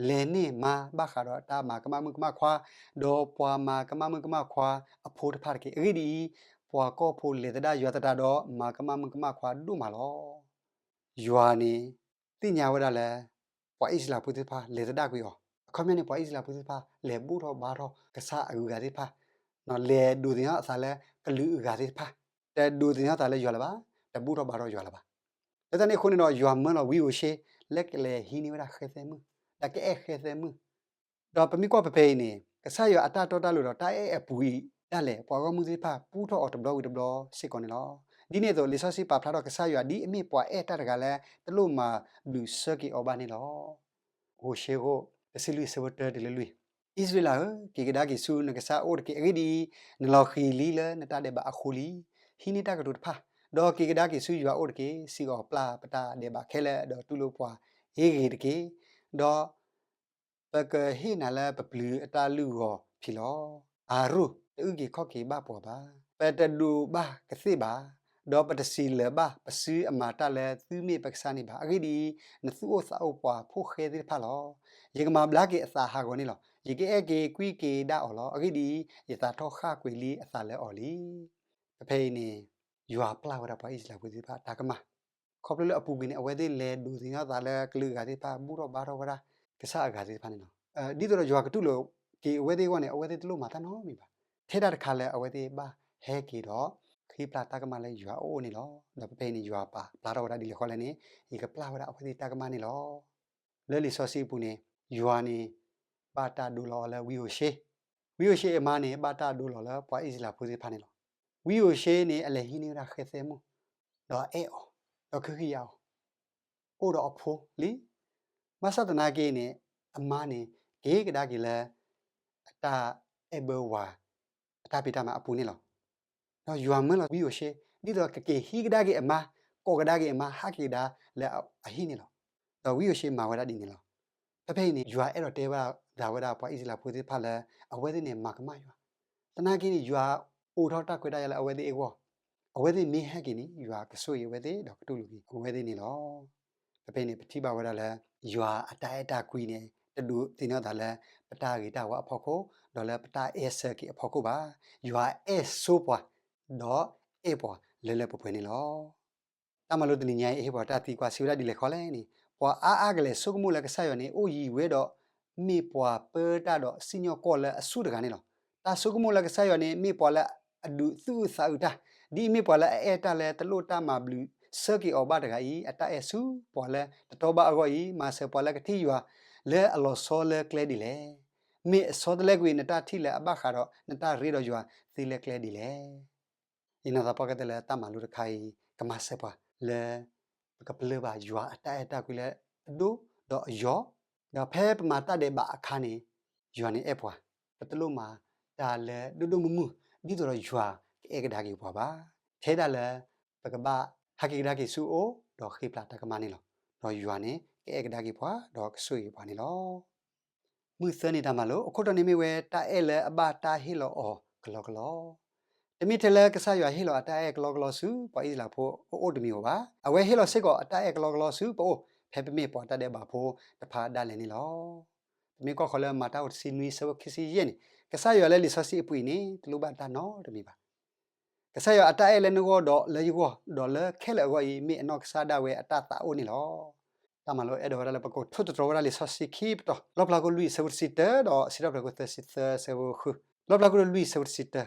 လဲၤန့ၢ်မါဘၣ်ဃးဒီးတၢ်မၤကမၣ်မုၣ်ကမၣ်ခွါ, ဒီးပှၤမၤကမၣ်မုၣ်ကမၣ်ခွါအဖိတဖၣ်တက့ၢ်. အဂ့ၢ်ဒ်အံၤ, ပှၤကီၢ်ဖိလဲၤသဒၣ်ယွၤသတးဒီး မၤကမၣ်မုၣ်ကမၣ်ခွါဒိၣ်မးလီၤ. ယွၤန့ၣ် သ့ၣ်ညါဝဲဒၣ်လၢ ပှၤအံၣ်စရ့လးဖိသ့ၣ်တဖၣ် လဲၤသဒၣ်ကွံာ်အီၤ, အခီပညီန့ၣ် ပှၤအံၣ်စရ့လးဖိသ့ၣ်တဖၣ် လဲၤဘူၣ်ထီၣ်ဘါထီၣ်ကစၢ်အဂုၤအဂၤသ့ၣ်တဖၣ်, လဲၤဒိးသန့ၤထီၣ်အသးလၢကလုာ်အဂၤသ့ၣ်တဖၣ်, တဒိးသန့ၤထီၣ်သးလၢယွၤလၢၤဘၣ်, တဘူၣ်ထီၣ်ဘါထီၣ်ယွၤလၢၤဘၣ်. လၢတၢ်န့ၣ်အဃိန့ၣ်ဒီး ယွၤမၢလီၤဝံဧိၤၡ့ လၢကလဲၤဟံးန့ၢ်ဝဲဒၣ်ဃဲသဲမုၣ်, ဒီးကအဲၣ်ဃဲသဲမုၣ် ဒီးပမ့ၢ်ကွၢ်ဖဲဖဲအံၤန့ၣ် ကစၢ်ယွၤအတၢ်တီတၢ်လိၤဒီးတၢ်အဲၣ်အပူၤအံၤဒၣ်လဲာ် ပှၤဂီၢ်မုၢ်သ့ၣ်တဖၣ် ပူထီၣ်အီၤတဘျီဝံၤတဘျီစ့ၢ်ကီးန့ၣ်လီၤ. ဒ်န့ၣ်အသိး လံာ်စီဆှံပာ်ဖျါထီၣ်ကစၢ်ယွၤ ဒ်အမ့ၢ်ပှၤအဲၣ်တၢ်တဂၤလၢတလိၣ်မၤဘျုးဆၢက့ၤအီၤဘၣ်န့ၣ်လီၤ. ဧိၤၡ့အခိၣ်တဆံလွံၢ်ဆၢဖိတၢတုၤလၢလွံၢ်, အံၣ်စရ့လးဧၢ, က့ၤကဒါက့ၤဆူနကစၢ်အအိၣ်တက့ၢ်. အဂ့ၢ်ဒ်အံၤ, နလီၤဃံၤလံလၢနတၢ်ဒဲးဘးအဃိလံ. ဟံးန့ၢ်တၢ်ကတိၤတဖၣ်, ဒီးက့ၤကဒါက့ၤဆူယွၤအအိၣ်တက့ၢ်. စံးအီၤ, ပျၢ်ပတၢ်ဒဲးဘးခဲလၢာ်, ဒီးတူၢ်လိာ်ပှၤအ့ၣ်ဂ့ၤတက့ၢ်. ဒီး ပကဟ့ၣ်နၤလၢပပျုၤအတၢ်လုၢ်ဂီၤဖံးလီၤ. အၤရိၣ်တအုၣ်က့ၤခီၣ်က့ၤဘၣ်ပှၤဘၣ်. ပတဒိးဘၣ်ကသ့ၣ်ဘၣ်, ဒီးပတစံးလၢၤဘၣ်ပစုအမၤတၢ်လၢသုမ့ၢ်ပကစၢ်န့ၣ်ဘၣ်. အဂ့ၢ်ဒ်အံၤ, နသူၣ်အိၣ်သးအိၣ်ပှၤဖိဃဲသ့ၣ်တဖၣ်လီၤ. ယကမၤဘျါက့ၤအသးဟးဂီၤန့ၣ်လီၤ. ယကအဲၣ်က့ၤကွံက့ၤဒၣ်အီၤလီၤ. အဂ့ၢ်ဒ်အံၤ, ယသးထီၣ်ဃၣ်ကွံာ်လံအသးလၢအီၤလံ. ဖဲဖဲအံၤန့ၣ် ယွၤပျၢ်ဝဲဒၣ်ပှၤအံၣ်စရ့လးဖိသ့ၣ်တဖၣ်တၢ်ကမၣ် ခီဖျိလၢအပူၤကွံာ်န့ၣ် အဝဲသ့ၣ်လဲၤဒိးသန့ၤထီၣ်သးလၢကလုာ်အဂၤသ့ၣ်တဖၣ် ဘူၣ်ထီၣ်ဘါထီၣ်ဝဲဒၣ် ကစၢ်အဂၤသ့ၣ်တဖၣ်န့ၣ်လီၤ. ဒ်သိးဒီးယွၤကတူၢ်လိာ်က့ၤအဝဲသ့ၣ်အဂီၢ်န့ၣ် အဝဲသ့ၣ်တလိၣ်မၤတၢ်နီတမံၤဘၣ်. ထဲဒၣ်တခါလၢအဝဲသ့ၣ်ဘၣ်ဟဲက့ၤဒီး ဃ့ပျၢ်တၢ်ကမၣ်လၢယွၤအအိၣ်န့ၣ်လီၤ. ဒီးဖဲဖဲအံၤန့ၣ် ယွၤပာ်ဖျါထီၣ်ဝဲဒၣ်ဒ်လဲၣ်ဃီလဲၣ်န့ၣ် ယကပျၢ်ဝဲဒၣ်အဝဲသ့ၣ်တၢ်ကမၣ်န့ၣ်လီၤ. လၢလံာ်စီဆှံအပူၤန့ၣ် ယွၤန့ၣ် ဘၣ်တၢ်ဒိလီၤအီၤလၢဝံဧိၤၡ့, ဝံဧိၤၡ့အမါန့ၣ် ဘၣ်တၢ်ဒိလီၤလၢပှၤအံၣ်စရ့လးဖိသ့ၣ်တဖၣ်န့ၣ်လီၤ. ဝံဧိၤၡ့န့ၣ် အလဲၤဟံးန့ၢ်ဝဲဒၣ်ဃဲသဲမုၣ်, ဒီးအအဲၣ်အီၤ, ဒီးကဟုကယာ်အီၤ, အိၣ်ဒီးအဖိလံ. ဘၣ်ဆၣ်သနာ်က့န့ၣ် အမါန့ၣ် က့ၤကဒါက့ၤလၢ အတၢ်အဲၣ်ဘၢဝၤ အတၢ်ဖံးတၢ်မၤအပူၤန့ၣ်လီၤ. ဒီးယွၤမၢလီၤဝံဧိၤၡ့ ဒ်သိးဒီးကက့ၤဟံးကဒါက့ၤအမါ, ကိးကဒါက့ၤအမါ ဟးက့ၤကဒါလၢအဟံၣ်န့ၣ်လီၤ. ဒီးဝံဧိၤၡ့မၤဝဲဒၣ်ဒ်န့ၣ်လီၤ. ဖဲဖဲအံၤန့ၣ် ယွၤအဲၣ်ဒိးတဲဝဲဒၣ်ဝဲဒၣ်ပှၤအံၣ်စရ့လးဖိသ့ၣ်တဖၣ်လၢ အဝဲသ့ၣ်န့ၣ်မၤကမၣ်ယွၤ, သနာ်က့န့ၣ် ယွၤအိးထီၣ်တၢ်ခွဲးတၢ်ယာ်လၢအဝဲသ့ၣ်အဂီၢ်, အဝဲသ့ၣ်မ့ၢ်ဟဲက့ၤန့ၣ် ယွၤကဆိၣ်ဂ့ၤအဝဲသ့ၣ် ဒီးကတူၢ်လိာ်က့ၤအဝဲသ့ၣ်န့ၣ်လီၤ. ဖဲဖဲန့ၣ် ပထံၣ်ဘၣ်ဝဲဒၣ်လၢ ယွၤအတၢ်အဲၣ်တၢ်ကွံန့ၣ် တဒိးသန့ၤအသးလၢ ပတၢ်ဂ့ၤတၢ်ဝါအဖီခိၣ်, ဒီးလၢပတၢ်အဲၣ်ဆၢက့ၤအဖီခိၣ်ဘၣ်. ယွၤအဲၣ်ဆိပှၤ, ဒီးအဲၣ်ပှၤလၢလၢပှဲၤပှဲၤန့ၣ်လီၤ. တၢ်မၤလိတနံၤညါအံၤ ဟ့ၣ်ပှၤတၢ်သံကွၢ်စံးဝဲဒၣ်ဒ်လဲၣ်ဃီလဲၣ်န့ၣ်, ပှၤအါအါကလဲာ်ဆိကမိၣ်လၢကစၢ်ယွၤန့ၣ် အိၣ်ယံၤဝဲဒီး မ့ၢ်ပှၤပၢတၢ်ဒီးစံၣ်ညီၣ်ကွီၢ်လၢအဆူၣ်တဂၤန့ၣ်လီၤ. တၢ်ဆိကမိၣ်လၢကစၢ်ယွၤန့ၣ် မ့ၢ်ပှၤလၢအဒုးသူၣ်အုးသးအုးတၢ်, ဒ်အမ့ၢ်ပှၤလၢအအဲၣ်တၢ်လၢတလိၣ်တၢ်မၤဘျုးဆၢက့ၤအီၤဘၣ်တဂၤအံၤ အတၢ်အဲၣ်ဆူပှၤလၢတတီဘၣ်အဂီၢ်အံၤ မၤစၢၤပှၤလၢကထံၣ်ယွၤလၢအလီၤဆီလၢကျဲဒ်လဲၣ်. မ့ၢ်အဆီတလဲကွံာ်နတၢ်ထံၣ်လၢအဘၣ်ဃးဒီးနတၢ်ရ့ဒီးယွၤသ့လၢကျဲဒ်လဲၣ်. ယနာ်သပှၢ်ကတၢၢ်လၢတၢ်မၤလိတခါအံၤ ကမၤစၢၤပှၤလၢ ပကပလၢၢ်ဘၣ်ယွၤအတၢ်အဲၣ်တၢ်ကွံလၢအဒိၣ်ဒီးအယီၤ, ဒီးဖဲပမၤတၢ်ဒဲးဘးအခါန့ၣ် ယွၤန့ၣ်အဲၣ်ပှၤ, ပတလိၣ်မၤတၢ်လၢဒိၣ်ဒိၣ်မုၢ်မုၢ် ဒ်သိးဒီးယွၤကအဲၣ်ကဒါက့ၤပှၤဘၣ်. ထဲဒၣ်လၢ ပကဘၣ်ဟးက့ၤကဒါက့ၤဆူအအိၣ် ဒီးဃ့ပျၢ်တၢ်ကမၣ်န့ၣ်လီၤ. ဒီးယွၤန့ၣ် ကအဲၣ်ကဒါက့ၤပှၤ ဒီးကဆိၣ်ဂ့ၤပှၤန့ၣ်လီၤ. မုၢ်သၢနံၤတၢ်မၤလိ အခိၣ်တီန့ၣ်မ့ၢ်ဝဲ တၢ်အဲၣ်လၢအဘၣ်တၢ်ဟ့ၣ်လီၤအီၤကလီကလီ. တမ့ၢ်ထဲလၢကစၢ်ယွၤဟ့ၣ်လီၤအတၢ်အဲၣ်ကလီကလီဆူ ပှၤအံၣ်စရ့လးဖိအအိၣ်တမံၤဧိၤဘၣ်. အဝဲဟ့ၣ်လီၤစ့ၢ်ကီးအတၢ်အဲၣ်ကလီကလီဆူပအိၣ် ဖဲပမ့ၢ်ပှၤတၢ်ဒဲးဘးဖိတဖၣ်ဒၣ်လဲာ်န့ၣ်လီၤ. ပမ့ၢ်ကွၢ်ဃီၤလၢမၤတၢ်အိၣ်တဆံနွံဆၢဖိခံဆံယဲၢ်န့ၣ် ကစၢ်ယွၤလၢလံာ်စီဆှံအပူၤအံၤန့ၣ် တလိၣ်ဘၣ်တၢ်နီတမံၤဘၣ်. ကစၢ်ယွၤအတၢ်အဲၣ်လၢနဂီၢ်ဒီးလၢယဂီၢ် ဒီးလၢခဲလၢာ်အဂီၢ်အံၤ မ့ၢ်အနီၢ်ကစၢ်ဒၣ်ဝဲအတၢ်သးအိၣ်န့ၣ်လီၤ. တၢ်မၤလိအဲၣ်ဒိးဝဲဒၣ်လၢပကထိၣ်သတြီၤဝဲဒၣ်လံာ်စီဆှံခံပတီၢ် လီၣ်ဖျါခိၣ်လွံၢ်ဆၢဖိတဆံတၢ ဒီးစံးထီၣ်ပတြၢၤခိၣ်သၢဆံသၢဆၢဖိဃု, လီၣ်ဖျါခိၣ်လွံၢ်ဆၢဖိတဆံတၢ,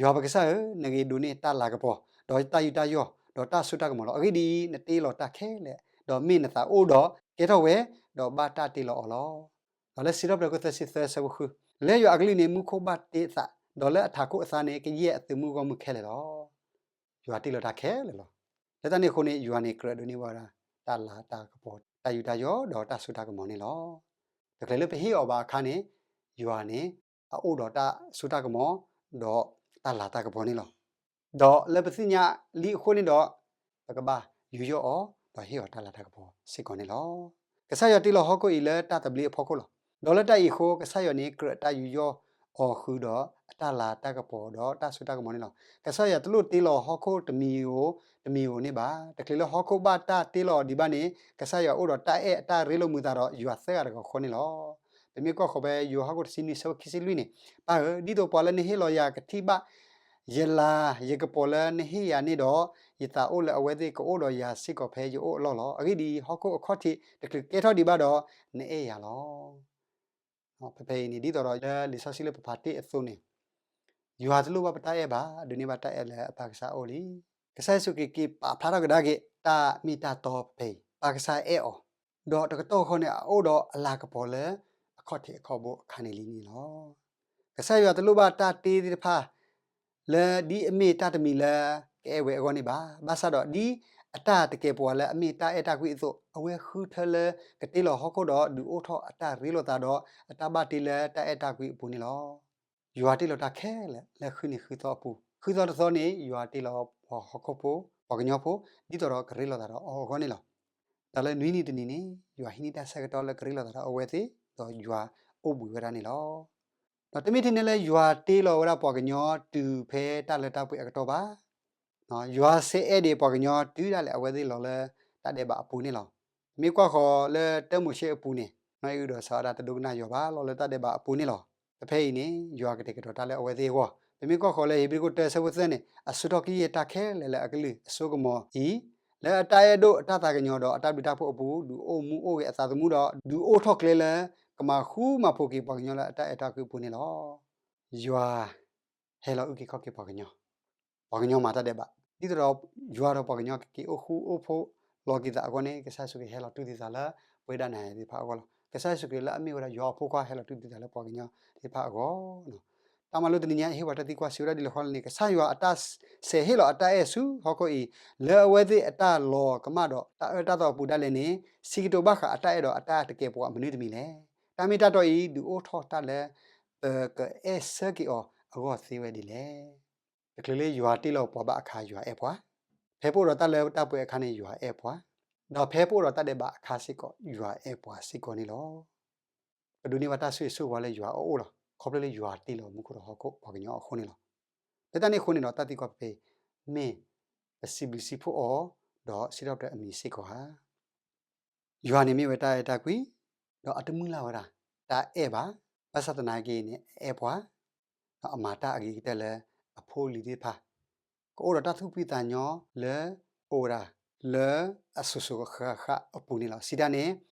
ယွၤပကစၢ်ဧၢ, နဂ့ၤဒိးန့ၢ်တၢ်လၤကပီၤ, ဒီးတၢ်ယူးတၢ်ယီၣ်, ဒီးတၢ်စိတၢ်ကမီၤလီၤ. အဂ့ၢ်ဒ်အံၤ, နတ့လီၤတၢ်ခဲလၢာ်, ဒီးမ့ၢ်နသးအိၣ်ဒီးကဲထီၣ်ဝဲ, ဒီးဘၣ်တၢ်တ့လီၤအီၤလီၤ. ဒီးလၢစံးထီၣ်ပတြၢၤခိၣ်သၢဆံသၢဆၢဖိဃု, လၢယွၤအကလုၢ်န့ၣ် မူခိၣ်ဘၣ်တ့အသး, ဒီးလၢအထးခိၣ်အသါန့ၣ် ကယဲၢ်အသုးမုၢ်ဂီၢ်မုၢ်ခဲလၢာ်လီၤ. ယွၤတ့လီၤတၢ်ခဲလၢာ်လီၤ. လၢတၢ်န့ၣ်အဃိန့ၣ် ယွၤန့ၣ်ကြၢးဒိးန့ၢ်ဘၣ်ဝဲဒၣ် တၢ်လၤတၢ်ကပီၤ တၢ်ယူးတၢ်ယီၣ်ဒီးတၢ်စိတၢ်ကမီၤန့ၣ်လီၤ. တချုးလၢပဟ့ၣ်အီၤဘၣ်အခါန့ၣ် ယွၤန့ၣ် အအိၣ်ဒီးတၢ်စိတၢ်ကမီၤ ဒီးတၢ်လၤတၢ်ကပီၤန့ၣ်လီၤ. ဒီးလၢပသ့ၣ်ညါလံအဃိန့ၣ်ဒီး ပကဘၣ်ယူးယီၣ်အီၤ ဒီးဟ့ၣ်အီၤတၢ်လၤတၢ်ကပီၤစ့ၢ်ကီးန့ၣ်လီၤ. ကစၢ်ယွၤတ့လီၤဟီၣ်ခိၣ်အံၤလၢတၢ်သဘျ့အဖီခိၣ်လီၤ. ဒီးလၢတၢ်အံၤအဃိ ကစၢ်ယွၤန့ၣ် ကြၢးတၢ်ယူးယီၣ်အီၤဃုာ်ဒီးအတၢ်လၤတၢ်ကပီၤဒီးတၢ်စိတၢ်ကမီၤန့ၣ်လီၤ. ကစၢ်ယွၤတလိၣ်တ့လီၤဟီၣ်ခိၣ်တမံၤဧိၤ တမံၤဧိၤန့ၣ်ဘၣ်. တချုးလၢဟီၣ်ခိၣ်ဘၣ်တၢ်တ့လီၤဒံးဘၣ်န့ၣ် ကစၢ်ယွၤအိၣ်ဒီးတၢ်အဲၣ်အတၢ်ရ့လိာ်မုာ်သးဒီးယွၤသၢဂၤတဂၤဃီန့ၣ်လီၤ. ပမ့ၢ်ကွၢ်ဃီၤဖဲယိၤဟၣ်ခိၣ်တဆံနွံ ဆၢဖိခံဆံလွံၢ်န့ၣ်, ပၢ်ဧၢ, ဒ်သိးပှၤလၢနဟ့ၣ်လီၤယၤကထံၣ်ဘၣ် ယလၤယကပီၤလၢနဟ့ၣ်ယၤန့ၣ်ဒီး, ယသးအိၣ်လၢအဝဲသ့ၣ်ကအိၣ်ဒီးယၤစ့ၢ်ကီးဖဲယအိၣ်အလီၢ်လီၤ. အဂ့ၢ်ဒ်အံၤ, ဟီၣ်ခိၣ်အခီၣ်ထံးတချုးကဲထီၣ်ဒံးဘၣ်ဒီး, နအဲၣ်ယၤလီၤ. ဖဲဖဲအံၤန့ၣ် ဒ်သိးဒီးလၢလံာ်စီဆှံလၢပဖးတ့ၢ်အသိးန့ၣ်, ယွၤတလိၣ်ဘၣ်ပတၢ်အဲၣ်ဘၣ်, အဒိးန့ၢ်ဘၣ်တၢ်အဲၣ်လၢအပၢ်ကစၢ်အအိၣ်လံ. ကစၢ်ယ့ၣ်ၡူးခရံာ်က့ၤပာ်ဖျါထီၣ်ကဒါက့ၤ တၢ်မ့ၢ်တၢ်တီဖဲဖဲအံၤ, ပၢ်ကစၢ်အဲၣ်အီၤ, ဒီးတကတီၢ်ဃီန့ၣ် အအိၣ်ဒီးအလၤကပီၤလၢအခီၣ်ထံးအခီၣ်ဘိအခါန့ၣ်လံန့ၣ်လီၤ. ကစၢ်ယွၤတလိၣ်ဘၣ်တၢ်တ့သ့ၣ်တဖၣ် လၢဒ်အမ့ၢ်တၢ်တမံၤလၢကအဲၣ်ဝဲအဂီၢ်န့ၣ်ဘၣ်. ဘၣ်ဆၣ်ဒီးဒ်အတၢ်တကဲာ်ပဝးလၢအမ့ၢ်တၢ်အဲၣ်တၢ်ကွံအသိး, အဝဲဃုထၢလၢကတ့လီၤဟီၣ်ခိၣ်ဒီးဒုးအိၣ်ထီၣ်အတၢ်ရ့လိာ်သးဒီးအတၢ်ဘၣ်တ့လၢတၢ်အဲၣ်တၢ်ကွံအပူၤန့ၣ်လီၤ. ယွၤတ့လီၤတၢ်ခဲလၢာ်လၢဃုနံၤဃုသီအပူၤ, ဃုသီတသီန့ၣ် ယွၤတ့လီၤပှၤဟီၣ်ခိၣ်ဖိ, ပှၤကညီဖိ, ဒ်သိးဒီးကရ့လိာ်သးဒီးအီၤအဂီၢ်န့ၣ်လီၤ. တၢ်လၢနွံနံၤတနံၤန့ၣ် ယွၤဟံးန့ၢ်တၢ်ဆၢကတီၢ်လၢကရ့လိာ်သးဒီးအဝဲသ့ၣ်, ဒီးယွၤအိၣ်ဘှံးဝဲဒၣ်န့ၣ်လီၤ. ဒီးတမ့ၢ်ထဲန့ၣ်လၢယွၤတ့လီၤဝဲဒၣ်ပှၤကညီတုၤဖဲတၢ်လၢတၢ်ပှဲၤအကတီၢ်ဘၣ်. ယွၤစဲးအဲၣ်ဒံးပှၤကညီတုၤဒၣ်လဲာ်အဝဲသ့ၣ်လီၤလၢတၢ်ဒဲးဘးအပူၤန့ၣ်လီၤ. ပမ့ၢ်ကွၢ်ဃီၤလၢတၢမိၤၡ့အပူၤန့ၣ်, နီၢ်အံၣ်အုၣ်ဒီးစၤအၤဒၣ်တဒိကနၣ်ယွၤဘၣ်လီၤလၢတၢ်ဒဲးဘးအပူၤန့ၣ်လီၤ. ဖဲဖဲအံၤန့ၣ် ယွၤကတဲာ်ကတီၤတၢ်လၢအဝဲသ့ၣ်အဂီၢ်. ပမ့ၢ်ကွၢ်ဃီၤလၢဧ့ၤဘြံၤခိၣ်တၢဆၢဖိသၢန့ၣ်, အဆိထီၣ်ကယဲၢ်တၢ်ခဲလၢာ်လၢအကလုၢ်အစိကမီၤအံၤ, လၢအတၢ်အဲၣ်ဒိၣ်အတၢ်သးကညီၤဒီးအတၢ်ဘျုးတၢ်ဖှိၣ်အပူၤ, ဒုးအိၣ်မူအိၣ်ဂဲၤအသးသမူဒီး ဒုးအိၣ်ထီၣ်ကျဲလၢကမၤဃူမၤဖိးက့ၤပှၤကညီလၢအတၢ်အဲၣ်တၢ်ကွံအပူၤန့ၣ်လီၤ. ယွၤ ဟဲလီၤအုၣ်က့ၤခီၣ်က့ၤပှၤကညီ, ပှၤကညီမၤတၢ်ဒဲးဘး, ဒ်သိးဒီးယွၤဒီးပှၤကညီကက့ၤအိၣ်ဃူအိၣ်ဖိးလီၤက့ၤသးအဂီၢ်န့ၣ် ကစၢ်ယ့ၣ်ၡူးခရံာ်ဟဲလီၤတူၢ်သံသးလၢပဝဲဒၣ်နၤယၤသ့ၣ်တဖၣ်အဂီၢ်လီၤ. ကစၢ်ယ့ၣ်ၡူးခရံာ်လၢအမ့ၢ်ဝဲဒၣ်ယွၤအဖိခွါဟဲလီၤတူၢ်သံသးလၢပှၤကညီသ့ၣ်တဖၣ်အဂီၢ်. တၢ်မၤလိတနံၤညါအံၤဟ့ၣ်ပှၤတၢ်သံကွၢ်စံးဝဲဒၣ်ဒ်လဲၣ်ဃီလဲၣ်န့ၣ်, ကစၢ်ယွၤအတၢ်စဲးဟ့ၣ်လီၤအတၢ်အဲၣ်ဆူဟီၣ်ခိၣ်အံၤ, လၢအဝဲသ့ၣ်အတၢ်လီၤကမၣ်ဒီးတၢ်အၢတၢ်သီအပူၤဒၣ်လဲာ်န့ၣ်, စံးကတိၤဘၣ်ဃးအတၢ်အဲၣ်ဒီးအတၢ်တကဲာ်ပဝးမနုၤတမံၤလဲၣ်. တၢ်မ့ၢ်တၢ်တီအံၤ ဒုးအိၣ်ထီၣ်တၢ်လၢပကအဲၣ်ဆၢက့ၤအီၤအဂီၢ်သ့ဝဲဒ်လဲၣ်. တချုးလၢယွၤတ့လီၤပှၤဘၣ်အခါယွၤအဲၣ်ပှၤ, ဖဲပအိၣ်ဒီးတၢ်လၢတၢ်ပှဲၤအခါန့ၣ်ယွၤအဲၣ်ပှၤ, ဒီးဖဲပအိၣ်ဒီးတၢ်ဒဲးဘးအခါစ့ၢ်ကီး ယွၤအဲၣ်ပှၤစ့ၢ်ကီးန့ၣ်လီၤ. ပဒိးန့ၢ်ဘၣ်တၢ်ဆိၣ်ဂ့ၤဆိၣ်ဝါလၢယွၤအအိၣ်လီၤ. ခီဖျိလၢယွၤတ့လီၤမူခိၣ်ဒီးဟီၣ်ခိၣ်ပှၤကညီအဃိန့ၣ်လီၤ. လၢတၢ်န့ၣ်အဃိန့ၣ်ဒီး တၢ်သံကွၢ်ဖဲဖဲအံၤ မ့ၢ်ပစံးဘျုးစံးဖှိၣ်အီၤ, ဒီးစံးထီၣ်ပတြၢၤအမံၤစ့ၢ်ကီးဧါ. ယွၤန့ၣ်မ့ၢ်ဝဲတၢ်အဲၣ်တၢ်ကွံ, ဒီးအတမုၢ်လၢ်ဝဲဒၣ်တၢ်အဲၣ်ဘၣ်. ဘၣ်ဆၣ်သနာ်က့န့ၣ် အအဲၣ်ပှၤ, ဒီးအမၤတၢ်အဂ့ၤကတၢၢ်လၢအဖိအလံၤသ့ၣ်တဖၣ် ကအိၣ်ဒီးတၢ်သူၣ်ဖှံသးညီလၢအိၣ်ဝဲဒၣ်လၢအစိၤစိၤဃၣ်ဃၣ်အပူၤန့ၣ်လီၤ. စံးတၢ်န့ၣ်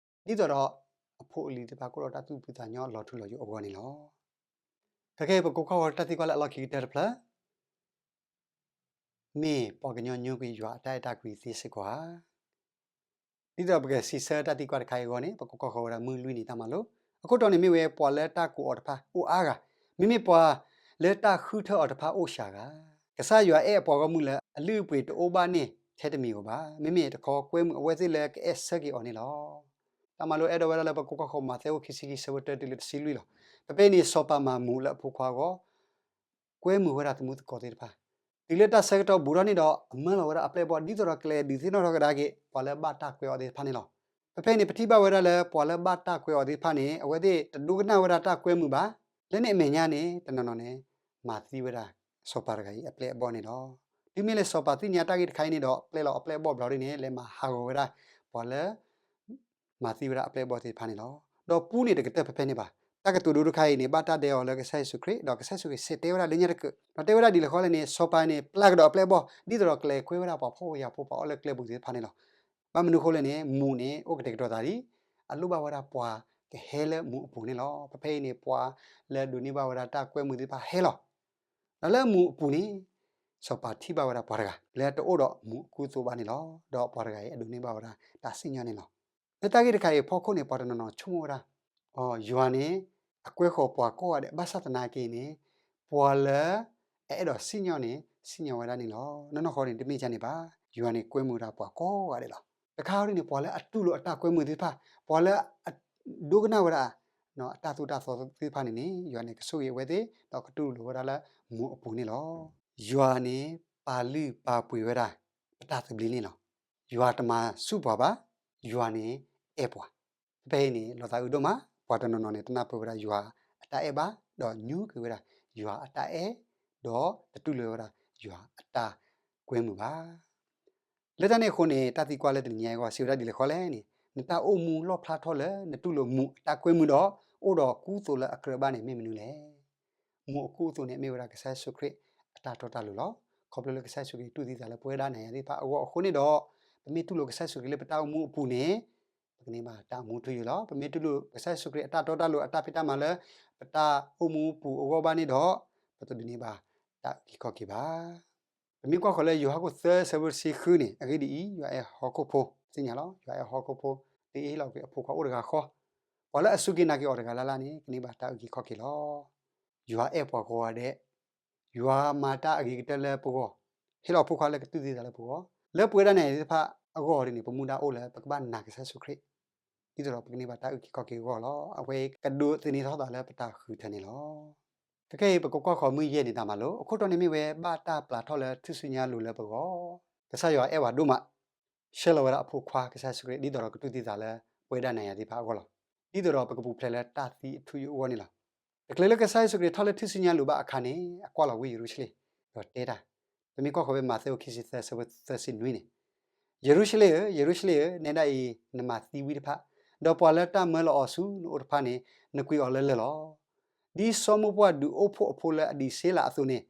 ဒ်သိးဒီးအဖိအလံၤသ့ၣ်တဖၣ်ကအိၣ်ဒီးတၢ်သူၣ်ဖှံသးညီလီၤထူလီၤယိာ်အဂီၢ်န့ၣ်လီၤ. ခဲကနံၣ်အံၤ ပကကွၢ်ဃီၤတၢ်သံကွၢ်လၢအလီၢ်ခံကတၢၢ်တဖျၢၣ် မ့ၢ်ပှၤကညီညိကွံာ်ယွၤအတၢ်အဲၣ်တၢ်ကွံသ့စ့ၢ်ကီးဧါ. ဒ်သိးပကစံးဆၢတၢ်သံကွၢ်တခါအံၤအဂီၢ်န့ၣ် ပကကွၢ်ဃီၤဝဲဒၣ်မုၢ်လွံၢ်နံၤတၢ်မၤလိ. အခိၣ်တီန့ၣ်မ့ၢ်ဝဲ ပှၤလၢတၢ်ကိးအီၤတဖၣ်အိၣ်အါဂၤ, မ့မ့ၢ်ပှၤလၢတၢ်ဃုထၢအီၤတဖၣ်အိၣ်စှၤဂၤ. ကစၢ်ယွၤအဲၣ်အပှၤဂီၢ်မုၢ်လၢအလုၢ်အပှ့ၤတအိၣ်ဘၣ်န့ၢ်ထဲတမံၤဧိၤဘၣ်. မ့မ့ၢ်တခီကွဲမုာ်အဝဲသ့ၣ်လၢကအဲၣ်ဆၢက့ၤအီၤန့ၣ်လီၤ. တၢ်မၤလိအဲၣ်ဒိးဝဲဒၣ်လၢပကကွၢ်ဃီၤမးသဲအိၣ်ခံဆံခံဆၢဖိတၢတုၤလၢတဆံလွံၢ်လီၤ. ဖဲဖဲအံၤန့ၣ် စီၤပၤမၤမူးလၢအဖိခွါအဂီၢ် ကွဲမုာ်ဝဲဒၣ်သမူသကိးသ့ၣ်တဖၣ်, တုၤလၢတၢ်ဆၢကတီၢ်ဘူးထီၣ်န့ၣ်ဒီး အမၢလီၤဝဲဒၣ်အပျဲၢ်အဘီၣ် ဒ်သိးဒီးကလဲၤဒုးသ့ၣ်နီၣ်ထီၣ်ကဒါက့ၤ ပှၤလၢဘၣ်တၢ်ကွဲအီၤသ့ၣ်တဖၣ်န့ၣ်လီၤ. ဖဲဖဲအံၤန့ၣ် ပထံၣ်ဘၣ်ဝဲဒၣ်လၢ ပှၤလၢဘၣ်တၢ်ကွဲအီၤသ့ၣ်တဖၣ်န့ၣ် အဝဲသ့ၣ်တဒိကနၣ်ဝဲဒၣ်တၢ်ကွဲမုာ်ဘၣ်. လၢန့ၣ်အမဲာ်ညါန့ၣ် တနီၤနီၤန့ၣ် မၤသံဝဲဒၣ် စီၤပၤတဂၤအံၤအပျဲၢ်အဘီၣ်န့ၣ်လီၤ. တုၤမ့ၢ်လၢစီၤပၤသ့ၣ်ညါတၢ်ဂ့ၢ်တခါအံၤန့ၣ်ဒီး ပျဲလီၤအပျဲၢ်အဘီၣ်ဘျီဒ်န့ၣ် လဲၤမၤဟးဂီၤဝဲဒၣ် ပှၤလၢ မၤသံဝဲဒၣ်အပျဲၢ်အဘီၣ်သ့ၣ်တဖၣ်န့ၣ်လီၤ. ဒီးပူန့ၣ်တကတၢၢ်ဖဲဖဲန့ၣ်ဘၣ်. တၢ်ကတိၤဒိတခါအံၤန့ၣ် ဘၣ်တၢ်ဒဲးအီၤလၢကစၢ်ယ့ၣ်ၡူးခရံာ်, ဒီးကစၢ်ယ့ၣ်ၡူးခရံာ်စံးတဲဝဲဒၣ်လၢညါတက့ၢ်. ဒီးတဲဝဲဒၣ်ဒ်လဲၣ်ဃီလဲၣ်န့ၣ် စီၤပၤန့ၣ် ပျၢ်ကဒီးအပျဲၢ်အဘီၣ် ဒ်သိးဒီးကလဲၤကွဲဝဲဒၣ်ပှၤဖှီၣ်ဖိယာ်ဖိ ပှၤအိၣ်လၢကျဲပူၤသ့ၣ်တဖၣ်န့ၣ်လီၤ. ဘၣ်မနုၤအဃိလဲၣ်န့ၣ် မူးန့ၣ် အိၣ်ကတဲာ်ကတီၤသးဒ် အလိၣ်ဘၣ်ဝဲဒၣ်ပှၤကဟဲလၢမူးအပူၤန့ၣ်လီၤ. ဖဲဖဲအံၤန့ၣ် ပှၤလၢဒိးန့ၢ်ဘၣ်ဝဲဒၣ်တၢ်ကွဲမုာ်သ့ၣ်တဖၣ်ဟဲလီၤ. ဒီးလၢမူးအပူၤန့ၣ် စီၤပၤထံၣ်ဘၣ်ဝဲဒၣ်ပှၤတဂၤ လၢတအိၣ်ဒီးမူးအကူအသိးဘၣ်န့ၣ်လီၤ. ဒီးပှၤတဂၤအံၤအဒိးန့ၢ်ဘၣ်ဝဲဒၣ်တၢ်စံၣ်ညီၣ်န့ၣ်လီၤ. လၢတၢ်ဂ့ၢ်တခါအံၤအဖီခိၣ်န့ၣ် ပှၤတနီၤနီၤဆိကမိၣ်ဝဲဒၣ် ယွၤန့ၣ် အကွဲဃီၤပှၤကိးဂၤဒဲး ဘၣ်ဆၣ်သနာ်က့န့ၣ် ပှၤလၢအအဲၣ်ဒိးစံၣ်ညီၣ်န့ၣ် စံၣ်ညီၣ်ဝဲဒၣ်န့ၣ်လီၤ. နီၢ်နီၢ်ဃီန့ၣ် တမ့ၢ်ဒ်န့ၣ်ဘၣ်. ယွၤန့ၣ်ကွဲမုာ်ဝဲဒၣ်ပှၤကိးဂၤဒဲးလီၤ. တခါအံၤန့ၣ် ပှၤလၢအတူၢ်လိာ်အတၢ်ကွဲမုာ်သ့ၣ်တဖၣ်, ပှၤလၢအဒိကနၣ်ဝဲဒၣ် အတၢ်သိၣ်တၢ်သီသ့ၣ်တဖၣ်န့ၣ်န့ၣ် ယွၤန့ၣ်ကဆိၣ်ဂ့ၤအဝဲသ့ၣ် ဒီးကတူၢ်လိာ်ဝဲဒၣ်လၢမူးအပူၤန့ၣ်လီၤ. ယွၤန့ၣ်ပာ်လုၢ်ပာ်ပှ့ၤဝဲဒၣ် ပတၢ်သဘျ့န့ၣ်လီၤ. ယွၤတမၤဆူၣ်ပှၤဘၣ်, ယွၤန့ၣ်အဲၣ်ပှၤ. ဖဲအံၤန့ၣ် လီၤသးအုးဒိၣ်မး ပှၤတနီၤနီၤန့ၣ် တနၢ်ပၢၢ်ဝဲဒၣ်ယွၤအတၢ်အဲၣ်ဘၣ်, ဒီးညိကွံာ်ဝဲဒၣ် ယွၤအတၢ်အဲၣ်, ဒီးတတူၢ်လိာ်ဝဲဒၣ် ယွၤအတၢ်ကွဲမုာ်ဘၣ်. လၢတၢ်န့ၣ်အဃိန့ၣ် တၢ်သံကွၢ်လၢတနံၤညါအံၤအဂီၢ် စံးဝဲဒၣ်ဒ်လဲၣ်ဃီလဲၣ်န့ၣ်, နတၢ်အိၣ်မူလီၣ်ဖျါထီၣ်လၢ နတူၢ်လိာ်မူးအတၢ်ကွဲမုာ်ဒီး အိၣ်ဒီးကူသိးလၢအကြၢးဘၣ်န့ၣ် မ့ၢ်မနုၤလဲၣ်. မူးအကူသိးန့ၣ် မ့ၢ်ဝဲဒၣ်ကစၢ်ယ့ၣ်ၡူးခရံာ်အတၢ်တီတၢ်လိၤလီၤ. ခီဖျိလၢကစၢ်ယ့ၣ်ၡူးခရံာ်တူၢ်သံသးလၢပဝဲဒၣ်နၤယၤသ့ၣ်တဖၣ်အဂီၢ်အဃိန့ၣ်ဒီး, ပမ့ၢ်တူၢ်လိာ်ကစၢ်ယ့ၣ်ၡူးခရံာ်လၢပတၢ်အိၣ်မူအပူၤန့ၣ်, ပကန့ၢ်ဘၣ်တၢ်အိၣ်မူထူယိာ်လီၤ. ပမ့ၢ်တူၢ်လိာ်ကစၢ်ယ့ၣ်ၡူးခရံာ်အတၢ်တီတၢ်လိၤအတၢ်ဖံးတၢ်မၤလၢ ပတၢ်အိၣ်မူပူၤအဂီၢ်ဘၣ်န့ၣ်ဒီး, ပတဒုးန့ၢ်ဘၣ်တၢ်အုၣ်က့ၤခီၣ်က့ၤဘၣ်. ပမ့ၢ်ကွၢ်ဃီၤလၢယိၤဟၣ်ခိၣ်သၢဆၢဖိတဆံဃုန့ၣ်, အဂ့ၢ်ဒ်အံၤ, ယွၤအဲၣ်ဟီၣ်ခိၣ်ဖိ, သ့ၣ်ညါလီၤ, ယွၤအဲၣ်ဟီၣ်ခိၣ်ဖိ, ဒ်အဟ့ၣ်လီၤကွံာ်အဖိခွါအိၣ်တဂၤဃီ, ပှၤလၢအစူၢ်က့ၤနာ်က့ၤအီၤတဂၤလၢ်လၢ်န့ၣ် ကန့ၢ်ဘၣ်တၢ်အုၣ်က့ၤခီၣ်က့ၤလီၤ. ယွၤအဲၣ်ပှၤကိးဂၤဒဲး, ယွၤမၤတၢ်အဂ့ၤကတၢၢ်လၢပဂီၢ်, ဟ့ၣ်လီၤအဖိခွါလၢကတူၢ်သံသးလၢပဂီၢ်, လၢပဝဲဒၣ်နၤယၤသ့ၣ်တဖၣ်အဂီၢ်န့ၣ် ပမူဒါအိၣ်လၢပကဘၣ်နာ်ကစၢ်ယ့ၣ်ၡူးခရံာ်, ဒ်သိးဒီးပကန့ၢ်ဘၣ်တၢ်အုၣ်က့ၤခီၣ်က့ၤအဂီၢ်လီၤ. အဝဲအံၤကဒိးသန့ၤထီၣ်သးလၢပတၢ်ဃုထၢန့ၣ်လီၤ. ခဲကနံၣ်အံၤ ပကကွၢ်ဃီၤမုၢ်ယဲၢ်န့ၣ်တၢ်မၤလိ, အခိၣ်တီန့ၣ်မ့ၢ်ဝဲဘၣ်တၢ်ပျးထီၣ်လၢထူၣ်စုညါအလိၤလၢပဂီၢ်, ကစၢ်ယွၤအဲၣ်ပှၤဒိၣ်မး, ဆှၢလီၤဝဲဒၣ်အဖိခွါကစၢ်ယ့ၣ်ၡူးခရံာ် ဒ်သိးဒီးကတူၢ်သံသးလၢပဝဲဒၣ်နၤယၤသ့ၣ်တဖၣ်အဂီၢ်လီၤ. ဒ်သိးဒီးပကပူၤဖျဲးလၢတၢ်သံအထူအယိာ်အဂီၢ်န့ၣ်လီၤ. တချုးလၢကစၢ်ယ့ၣ်ၡူးခရံာ်ထီၣ်လၢထူၣ်စုညါအလိၤဘၣ်အခါန့ၣ် အကွၢ်လီၤဝ့ၢ်ယရူၤၡလ့ၣ်, ဒီးတဲတၢ်, ပမ့ၢ်ကွၢ်ဃီၤဝဲမးသဲအခိၣ်ခံဆံသၢဆၢဖိသၢဆံနွံန့ၣ်, ယရူၤၡလ့ၣ်ဧၢ, ယရူၤၡလ့ၣ်ဧၢ, နဲဒၣ်အံၤ နမၤသံဝံတဖၣ်, ဒီးပှၤလၢတၢ်မၢလီၤအီၤဆူနအိၣ်တဖၣ်န့ၣ် နကွံာ်အီၤလၢလၢၢ်လီၤ. ဒ်စီၤမိၢ်ပှၢ်ဒုးအိၣ်ဖှိၣ်အဖိလၢအဒံးစ့လးအသိးန့ၣ်,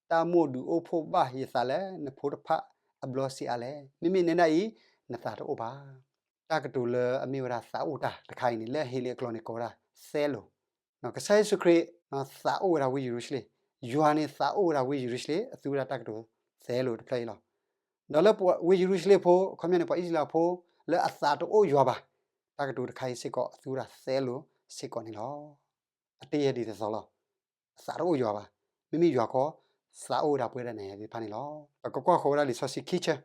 တၢ်မိၣ်ဒုးအိၣ်ဖှိၣ်ဘၣ်ယသးလၢနဖိတဖၣ်အဘျီစံးအါလဲၣ်. မ့မ့ၢ်နဲဒၣ်အံၤ နသးတအိၣ်ဘၣ်. တၢ်ကတိၤလၢအမ့ၢ်ဝဲဒၣ်သးအိၣ်တၢ်တခါအံၤန့ၣ် လၢဟ့လ့ၣ်အကျိာ်န့ၣ်ကိးဝဲဒၣ်သဲလိာ်, ကစၢ်ယ့ၣ်ၡူးခရံာ်သးအိၣ်ဝဲဒၣ်ဝ့ၢ်ယရူၤၡလ့ၣ်, ယွၤန့ၣ်သးအိၣ်ဝဲဒၣ်ဝ့ၢ်ယရူၤၡလ့ၣ် အသူဝဲဒၣ်တၢ်ကတိၤသဲလိာ်တဖျၢၣ်အံၤလီၤ. ဒီးလၢဝ့ၢ်ယရူၤၡလ့ၣ်ဖိ, အခီပညီန့ၣ် ပှၤအံၣ်စရ့လးဖိလၢအသးတအိၣ်ယွၤဘၣ်, တၢ်ကတိၤတခါအံၤစ့ၢ်ကီး အသူဝဲဒၣ်သဲလိာ်စ့ၢ်ကီးန့ၣ်လီၤ. အတယဲၢ်ဒ်သိးသိးလီၤ. အသးတအိၣ်ယွၤဘၣ်. မ့မ့ၢ်ယွၤခီ သးအိၣ်ဝဲဒၣ်ပဝဲဒၣ်နၤယၤသ့ၣ်တဖၣ်န့ၣ်လီၤ. ပကကွၢ်ဃီၤဝဲဒၣ်လံာ်စီဆှံခံဆၢ,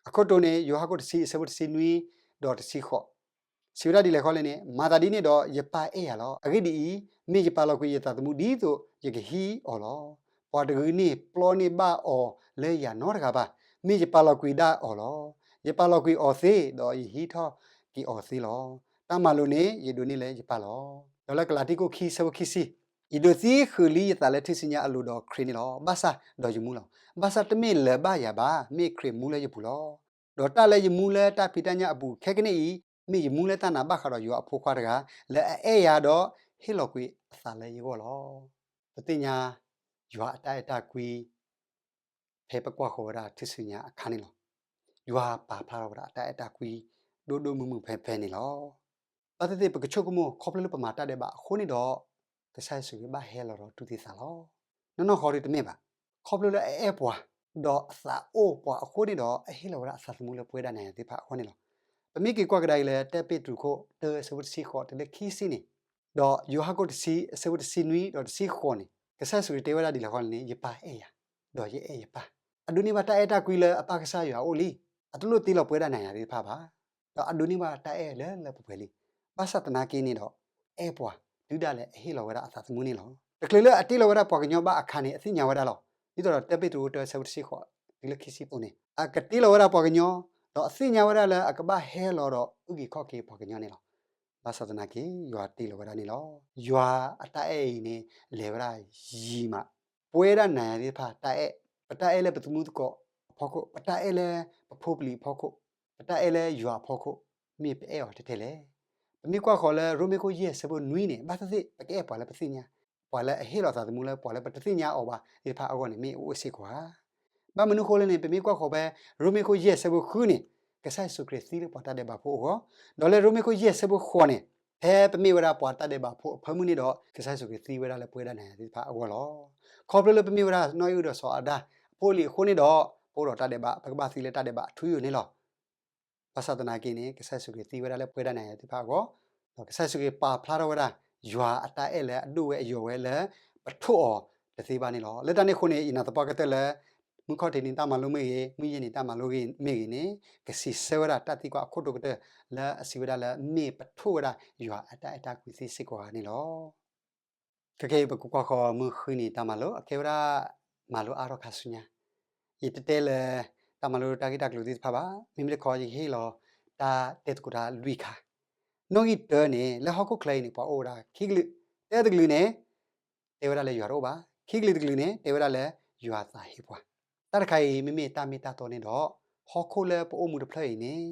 အခိၣ်တီန့ၣ် ယိၤဟၣ်ခိၣ်တဆံအဆၢဖိတဆံနွံ ဒီးတဆံဃိး, စံးဝဲဒၣ်ဒ်လဲၣ်ဃီလဲၣ်န့ၣ်, မၤသးဒ်န့ၣ်ဒီး ယပၢ်အဲၣ်ယၤလီၤ. အဂ့ၢ်ဒ်အံၤ, မ့ၢ်ယပာ်လီၤကွံာ်ယသးသမူဒ်သိးယကဟံးအီၤလီၤ. ပှၤတဂၤန့ၣ်ပျီန့ၢ်ဘၣ်အီၤလၢယၤနီတဂၤဘၣ်. မ့ၢ်ယပာ်လီၤကွံာ်ဒၣ်အီၤလီၤ. ယပာ်လီၤကွံာ်အီၤသ့, ဒီးယဟံးထီၣ်က့ၤအီၤသ့လီၤ. တၢ်မၤလိာ်န့ၣ် ယဒိးန့ၢ်လၢယပၢ်လီၤ. ဒီးလၢကလၤတံခိၣ်ခံဆၢဖိခံဆံ, ယဒိးသံဃုာ်လံယသးလၢထူၣ်စုညါအလိၤဒီးခရံာ်န့ၣ်လီၤ. ဘၣ်ဆၣ်ဒီးယမူလီၤ. ဘၣ်ဆၣ်တမ့ၢ်လၢၤဘၣ်ယၤဘၣ်, မ့ၢ်ခရံာ်မူလၢယပူၤလီၤ. ဒီးတၢ်လၢယမူလၢတၢ်ဖံးတၢ်ညၣ်အပူၤခဲကနံၣ်အံၤ, မ့ၢ်ယမူလၢတၢ်နာ်ဘၣ်ဃးဒီးယွၤအဖိခွါတဂၤ, လၢအအဲၣ်ယၤဒီးဟ့ၣ်လီၤကွံာ်အသးလၢယဂီၢ်လီၤ. ပသ့ၣ်ညါယွၤအတၢ်အဲၣ်တၢ်ကွံ ဖဲပကွၢ်ဃီၤဝဲဒၣ်ထူၣ်စုညါအခါန့ၣ်လီၤ. ယွၤပာ်ဖျါထီၣ်ဝဲဒၣ်အတၢ်အဲၣ်တၢ်ကွံ ဒိၣ်ဒိၣ်မုၢ်မုၢ်ဖဲဖဲန့ၣ်လီၤ. ဘၣ်သ့ၣ်သ့ၣ်ပကဆိကမိၣ် ခီဖျိလၢပမၤတၢ်ဒဲးဘးအဃိန့ၣ်ဒီး ကစၢ်ယ့ၣ်ၡူးခရံာ်ဘၣ်ဟဲလီၤဒီးတူၢ်သံသးလီၤ. နီၢ်နီၢ်ဃီဒုးတမ့ၢ်ဘၣ်. ခီဖျိလၢအအဲၣ်ပှၤ ဒီးအသးအိၣ်ပှၤအဃိန့ၣ်ဒီး အဟ့ၣ်လီၤဝဲဒၣ်အသးသမူလၢပဝဲဒၣ်နၤယၤသ့ၣ်တဖၣ်အဂီၢ်န့ၣ်လီၤ. ပမ့ၢ်က့ၤကွၢ်ကဒါအံၤလၢ တၢပ့းတရူးခိၣ်တၢဆၢဖိတဆံဃိးတုၤလၢခံဆံန့ၣ်, ဒီးယိၤဟၣ်ခိၣ်တဆံအဆၢဖိတဆံနွံဒီးတဆံဃိးန့ၣ်, ကစၢ်ယ့ၣ်ၡူးခရံာ်တဲဝဲဒၣ်ဒ်လဲၣ်ဃီလဲၣ်န့ၣ်, ယပၢ်အဲၣ်ယၤ, ဒီးယအဲၣ်ယပၢ်. အဒိးန့ၢ်ဘၣ်တၢ်အဲၣ်တၢ်ကွံလၢအပၢ်ကစၢ်ယွၤအအိၣ်လံ. အတလိၣ်တ့လီၤပဝဲဒၣ်နၤယၤသ့ၣ်တဖၣ်ဘၣ်. ဒီးအဒိးန့ၢ်ဘၣ်တၢ်အဲၣ်လၢလၢပှဲၤပှဲၤလံ. ဘၣ်ဆၣ်သနာ်က့န့ၣ်ဒီး အဲၣ်ပှၤ တုၤဒၣ်လဲာ်အဟ့ၣ်လီၤဝဲဒၣ်အသးသမူန့ၣ်လီၤ. တချုးလၢအတ့လီၤဝဲဒၣ်ပှၤကညီဘၣ်အခါန့ၣ် အသ့ၣ်ညါဝဲဒၣ်လီၤ. ဒ်သိးဒီးတၢပ့းတရူးတၢဆၢဖိတဆံဃိးတုၤလၢခံဆံအသိးန့ၣ်, အကတ့လီၤဝဲဒၣ်ပှၤကညီ, ဒီးအသ့ၣ်ညါဝဲဒၣ်လၢအကဘၣ်ဟဲလီၤဒီးအုၣ်က့ၤခီၣ်က့ၤပှၤကညီန့ၣ်လီၤ. ဘၣ်ဆၣ်သနာ်က့ ယွၤတ့လီၤဝဲဒၣ်န့ၣ်လီၤ. ယွၤအတၢ်အဲၣ်အံၤန့ၣ် လဲၤဝဲဒၣ်ယံၤမး. ပဝဲဒၣ်နၤယၤသ့ၣ်တဖၣ်တၢ်အဲၣ်, ပတၢ်အဲၣ်လၢပသမူသကိးအဖီခိၣ်, ပတၢ်အဲၣ်လၢပဖိပလံၤအဖီခိၣ်, ပတၢ်အဲၣ်လၢယွၤအဖီခိၣ်, မ့ၢ်ပအဲၣ်အီၤထဲထဲလဲၣ်. ပမ့ၢ်ကွၢ်ဃီၤလၢရိမ့ၤခိၣ်ယဲၢ်ဆၢဖိနွံန့ၣ်, ဘၣ်သ့ၣ်သ့ၣ်ပကအဲၣ်ပှၤလၢပသ့ၣ်ညါ, ပှၤလၢအဟ့ၣ်လီၤသးသမူလၢပှၤလၢပတသ့ၣ်ညါအီၤဘၣ်သ့ၣ်တဖၣ်အဂီၢ်န့ၣ် မ့ၢ်အိၣ်စ့ၢ်ကီးဧါ. ဘၣ်မနုၤအဃိလဲၣ်န့ၣ်, ပမ့ၢ်ကွၢ်ဃီၤဖဲ ရိမ့ၤခိၣ်ယဲၢ်ဆၢဖိဃုန့ၣ်, ကစၢ်ယ့ၣ်ၡူးခရံာ်သံလၢပှၤတၢ်ဒဲးဘးဖိအဂီၢ်, ဒီးလၢရိမ့ၤခိၣ်ယဲၢ်ဆၢဖိဃိးန့ၣ်, ဖဲပမ့ၢ်ဝဲဒၣ်ပှၤတၢ်ဒဲးဘးဖိအဖၢမုၢ်န့ၣ်ဒီး ကစၢ်ယ့ၣ်ၡူးခရံာ်သံဝဲဒၣ်လၢပဝဲဒၣ်နၤယၤသ့ၣ်တဖၣ်အဂီၢ်လီၤ. ခီဖျိလၢပမ့ၢ်ဝဲဒၣ်နီၢ်အံၣ်ဒီးစီၤအၤဒၣ်အဖိအလံၤအဃိန့ၣ်ဒီး, ပအိၣ်ဒီးတၢ်ဒဲးဘး, ပကဘၣ်သံလၢတၢ်ဒဲးဘးအထူအယိာ်န့ၣ်လီၤ. ဘၣ်ဆၣ်သနာ်က့န့ၣ် ကစၢ်ယ့ၣ်ၡူးခရံာ်သံဝဲဒၣ်လၢပဝဲဒၣ်နၤယၤသ့ၣ်တဖၣ်အဂီၢ်, ဒီးကစၢ်ယ့ၣ်ၡူးခရံာ်ပာ်ဖျါထီၣ်ဝဲဒၣ် ယွၤအတၢ်အဲၣ်လၢအဒိၣ်ဝဲအယိာ်ဝဲလၢ ပထိၣ်အီၤတသ့ဘၣ်န့ၣ်လီၤ. လၢတၢ်န့ၣ်အဃိန့ၣ် ယနာ်သပှၢ်ကတၢၢ်လၢ မုၢ်ခီၣ်ထံးန့ၣ်တၢ်မၤလိမ့ၢ်ဂ့ၤ, မုၢ်ယဲၢ်န့ၣ်တၢ်မၤလိမ့ၢ်ဂ့ၤန့ၣ် ကစံးဆၢဝဲဒၣ်တၢ်သံကွၢ်အခိၣ်တိၤကတၢၢ် လၢအစံးဝဲဒၣ်လၢမ့ၢ်ပထိၣ်ဝဲဒၣ်ယွၤအတၢ်အဲၣ်တၢ်ကွံသ့စ့ၢ်ကီးဧါန့ၣ်လီၤ. ခဲကနံၣ်အံၤ ပကကွၢ်ဃီၤမုၢ်ဃုနံၤတၢ်မၤလိ အကဲဝဲဒၣ် မၤလိအါထီၣ်ခါဆူညါ. ယတတဲလၢ တၢ်မၤလိတၢ်ဂ့ၢ်တၢ်ကျိၤသ့ၣ်တဖၣ်ဘၣ်. မ့မ့ၢ်တခီ ယကဟ့ၣ်လီၤတၢ်တဲသကိးတၢ်လွံၢ်ခါ. နီၣ်ဂံၢ်တၢန့ၣ် လၢဟီၣ်ခိၣ်ချၢအံၤန့ၣ် ပှၤအိၣ်ဝဲဒၣ်ခံကလုာ်, တၢတကလုာ်န့ၣ် တဲဝဲဒၣ်လၢယွၤတအိၣ်ဘၣ်, ခံကလုာ်တကလုာ်န့ၣ် တဲဝဲဒၣ်လၢယွၤသးဟ့ပှၤ. တၢ်တခါအံၤ မ့မ့ၢ်တၢ်မ့ၢ်တၢ်တီန့ၣ်ဒီး ဟီၣ်ခိၣ်လၢပအိၣ်မူတဖျၢၣ်အံၤန့ၣ်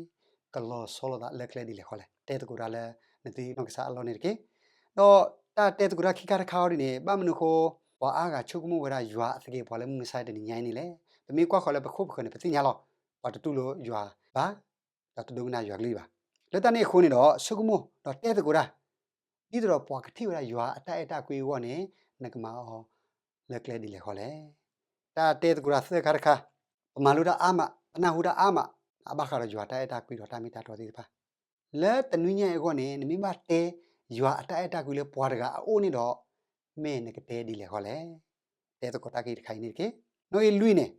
ကလီၤဆီလိာ်သးလၢကျဲဒ်လဲၣ်ဃီလဲၣ်. တဲသကိးတၢ်လၢနသုနီၢ်ကစၢ်အလီၢ်န့ၣ်တက့ၢ်. ဒီးတၢ်တဲသကိးတၢ်ခံခါတခါအံၤဒ်န့ၣ် ဘၣ်မနုၤအဃိ ပှၤအါဂၤဆိကမိၣ်ဝဲဒၣ်ယွၤအသကဲးပဝးလၢမုၢ်မဆါတနံၤညါအံၤန့ၣ်လဲၣ်. ပမ့ၢ်ကွၢ်ဃီၤလၢပခိၣ်ပဃၢၤန့ၣ် ပသ့ၣ်ညါလီၤ. ပှၤတတူၢ်လိာ်ယွၤဘၣ်, ဒီးတဒိကနၣ်ယွၤကလုၢ်ဘၣ်. လၢတၢ်န့ၣ်အဃိန့ၣ်ဒီး ဆိကမိၣ်ဒီးတဲသကိးတၢ် ဒ်သိးဒီးပှၤကထံၣ်ဝဲဒၣ်ယွၤအတၢ်အဲၣ်တၢ်ကွံအဂီၢ်န့ၣ် နကမၤအီၤလၢကျဲဒ်လဲၣ်ဃီလဲၣ်. တၢ်တဲသကိးတၢ်သၢခါတခါ, ပမၤလိတၢ်အါမး, ပနၢ်ဟူတၢ်အါမး, အဘၣ်ဃးဒီးယွၤတၢ်အဲၣ်တၢ်ကွံဒီးတၢ်မ့ၢ်တၢ်တီသ့ၣ်တဖၣ်. လၢတနွံညါအံၤအဂီၢ်န့ၣ် နမ့ၢ်ဘၣ်တဲ ယွၤအတၢ်အဲၣ်တၢ်ကွံလၢပှၤတဂၤအအိၣ်န့ၣ်ဒီး မ့ၢ်နကတဲဒ်လဲၣ်ဃီလဲၣ်. တဲသကိးတၢ်ဂ့ၢ်တခါအံၤန့ၣ်တက့ၢ်. နီၣ်ဂံၢ်လွံၢ်န့ၣ်,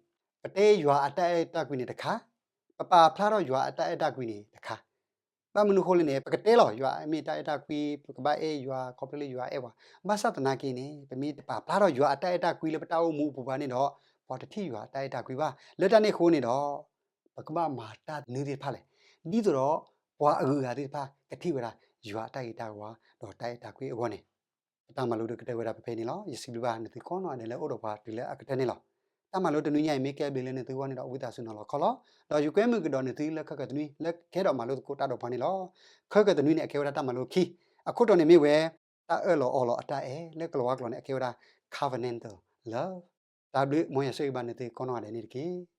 ပတဲယွၤအတၢ်အဲၣ်တၢ်ကွံန့ၣ်တခါ, ပပာ်ဖျါထီၣ်ယွၤအတၢ်အဲၣ်တၢ်ကွံန့ၣ်တခါ. ဘၣ်မနုၤအဃိလဲၣ်န့ၣ် ပကတဲလီၤ ယွၤမ့ၢ်တၢ်အဲၣ်တၢ်ကွံ, ပကဘၣ်အဲၣ်ယွၤခီဖျိလၢယွၤအဲၣ်ပှၤ. ဘၣ်ဆၣ်သနာ်က့န့ၣ် ပမ့ၢ်တပာ်ဖျါထီၣ်ယွၤအတၢ်အဲၣ်တၢ်ကွံလၢပတၢ်အိၣ်မူအပူၤဘၣ်န့ၣ်ဒီး ပှၤတထံၣ်ယွၤအတၢ်အဲၣ်တၢ်ကွံဘၣ်. လၢတၢ်န့ၣ်အဃိန့ၣ်ဒီး ပကဘၣ်မၤတၢ်မနုၤသ့ၣ်တဖၣ်လဲၣ်, ဒ်သိးဒီး ပှၤအဂုၤအဂၤသ့ၣ်တဖၣ် ကထံၣ်ဝဲဒၣ် ယွၤအတၢ်ဂ့ၤတၢ်ဝါ ဒီးတၢ်အဲၣ်တၢ်ကွံအဂီၢ်န့ၣ် ပတၢ်မၤလိဒီးကတၢၢ်ဝဲဒၣ်ဖဲဖဲန့ၣ်လီၤ. ယစံးဘျုးဘၣ်နသုကိးနီၢ်ဂၤဒဲးလၢအိၣ်ဒီးပှၤတုၤလၢအကတၢၢ်န့ၣ်လီၤ. တၢ်မၤလိတနွံညါအံၤမ့ၢ်ကဲဘျုးလၢနသုဂီၢ်န့ၣ်ဒီး ဝံသးစူၤနီၤလီၤခီလီၤ. ဒီးယကွဲမုာ်ကဒီးနသုလၢခဲကိာ်တနွံ လၢကဟဲဒီးမၤလိသကိးတၢ်ဒီးပှၤန့ၣ်လီၤ. ခဲကိာ်တနွံန့ၣ် အကဲဝဲဒၣ်တၢ်မၤလိခံ, အခိၣ်တီန့ၣ်မ့ၢ်ဝဲ တၢ်အၢၣ်လီၤအီလီၤအတၢ်အဲၣ်, လၢကလၤဝါကျိာ်န့ၣ် အကဲဝဲဒၣ် covenantal love. တၢ်ဘျုး မ်ယွၤဆိၣ်ဂ့ၤဘၣ်နသုကိးနီၢ်ဂၤဒဲးန့ၣ်တက့ၢ်.